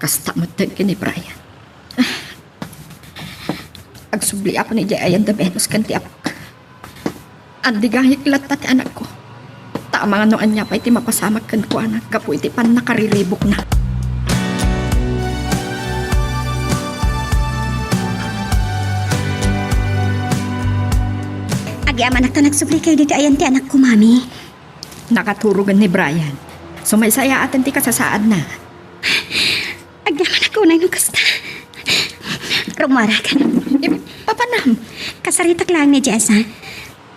Kasta met ken ni Brian. Agsubli, Apo, idiay ayan da Venus ken ti apok. Andigayek latta ti anakko. Ta amangan no ania pay ti mapasamak kenkuana gapu iti pannakariribukna. Agyamanak ta nagsublikayo ditoy ayan ti anakko, Mami. Nakaturogen ni Brian. Sumaysayaaten ti kasasaadna. Agyamanak unay no kasta. Rummuarek. Eh, papanam? Kasaritak laeng ni Jessa.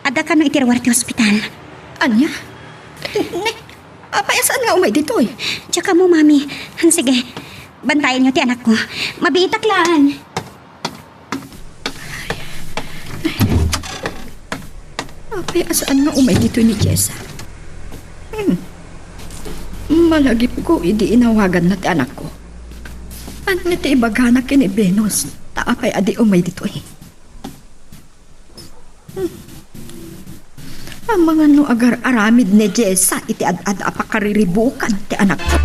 Adda kano iti ruar ti hospital. Ania? Ne, apay a saan nga umay ditoy? Diak ammo, Mami. Sige, bantayanyo ti anakko. Mabiitak laeng. Apay a saan nga umay ditoy ni Jessa? Hmm. Malagipko idi inawaganna ti anakko. Ania ti ibagana ken ni Venus? Ta apay a di umay ditoy? Hmm. Amangan no agar-aramid ni Jessa iti ad-ad a pakariribukan ti anakko.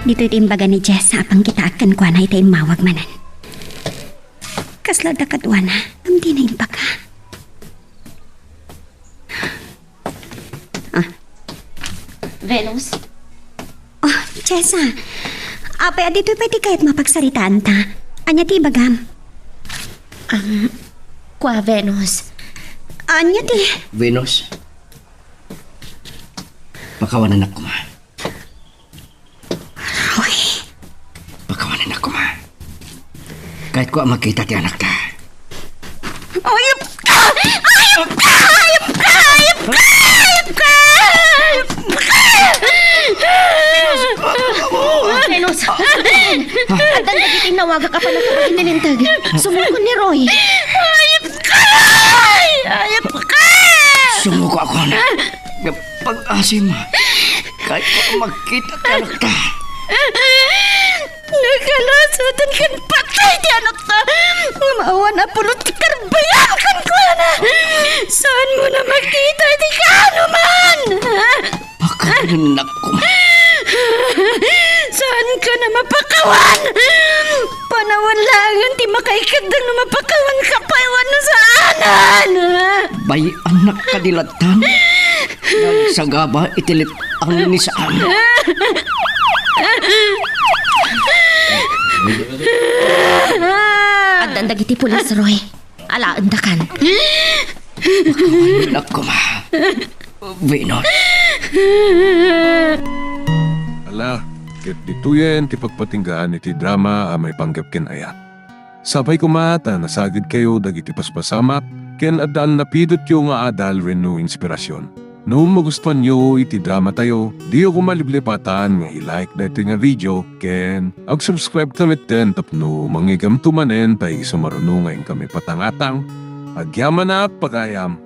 Ditoy ti imbaga ni Jessa a pangkitaak kenkuana iti immawag manen. Kasla adda kaduana, ngem dina imbaga. Ah. Venus? Oh, Jessa. Apay a ditoy pay ti kayat mapagsaritaanta? Ania ti ibagam? Ang kua, Venus. Ania ti? Venus? Pakawanannak koma. Roy. Pakawanannak koma. Kayatko a makita ti anakta. Ayup ka! Ayup ka! Ayup ka! Ayup ka! Ayup ka! Ayup ka! Venus! Addan dagiti nawagak a pannakabag iti linteg. Sumukon ni Roy. Ayep ka, Roy! Ayep ka! Sumukokon. Pag-asim, kayatko makita ti anakta. Nakalusoten ken patay ti anakta. Ngem awan a pulos ti karbayan kenkuana. Saanmo a makita iti kaanoman. Pakawannak koma. Saanka a mapakawan. Panawan laengen ti makaikeddeng no mapakawanka pay wenno saanen. Bay-annak kadi latta. Nagsagaba iti let-ang ni Saan. Addan dagiti pulis, Roy. Alaendakan. Anak koma. Venus. Ala, ket ditoyen ti pagpatinggaan iti drama a maipanggep ken ayat. Sapay koma ta nasagidkayo dagiti paspasamak ken adda a napidotyo nga adal wenno inspirasyon. No magustuanyo iti dramatayo, diyo koma liplipatan nga i-like daytoy nga video ken ag-subscribe ta metten tapno mangigamto manen pay isu maruno nga inkami patangatang. Agyamanak, pagayam!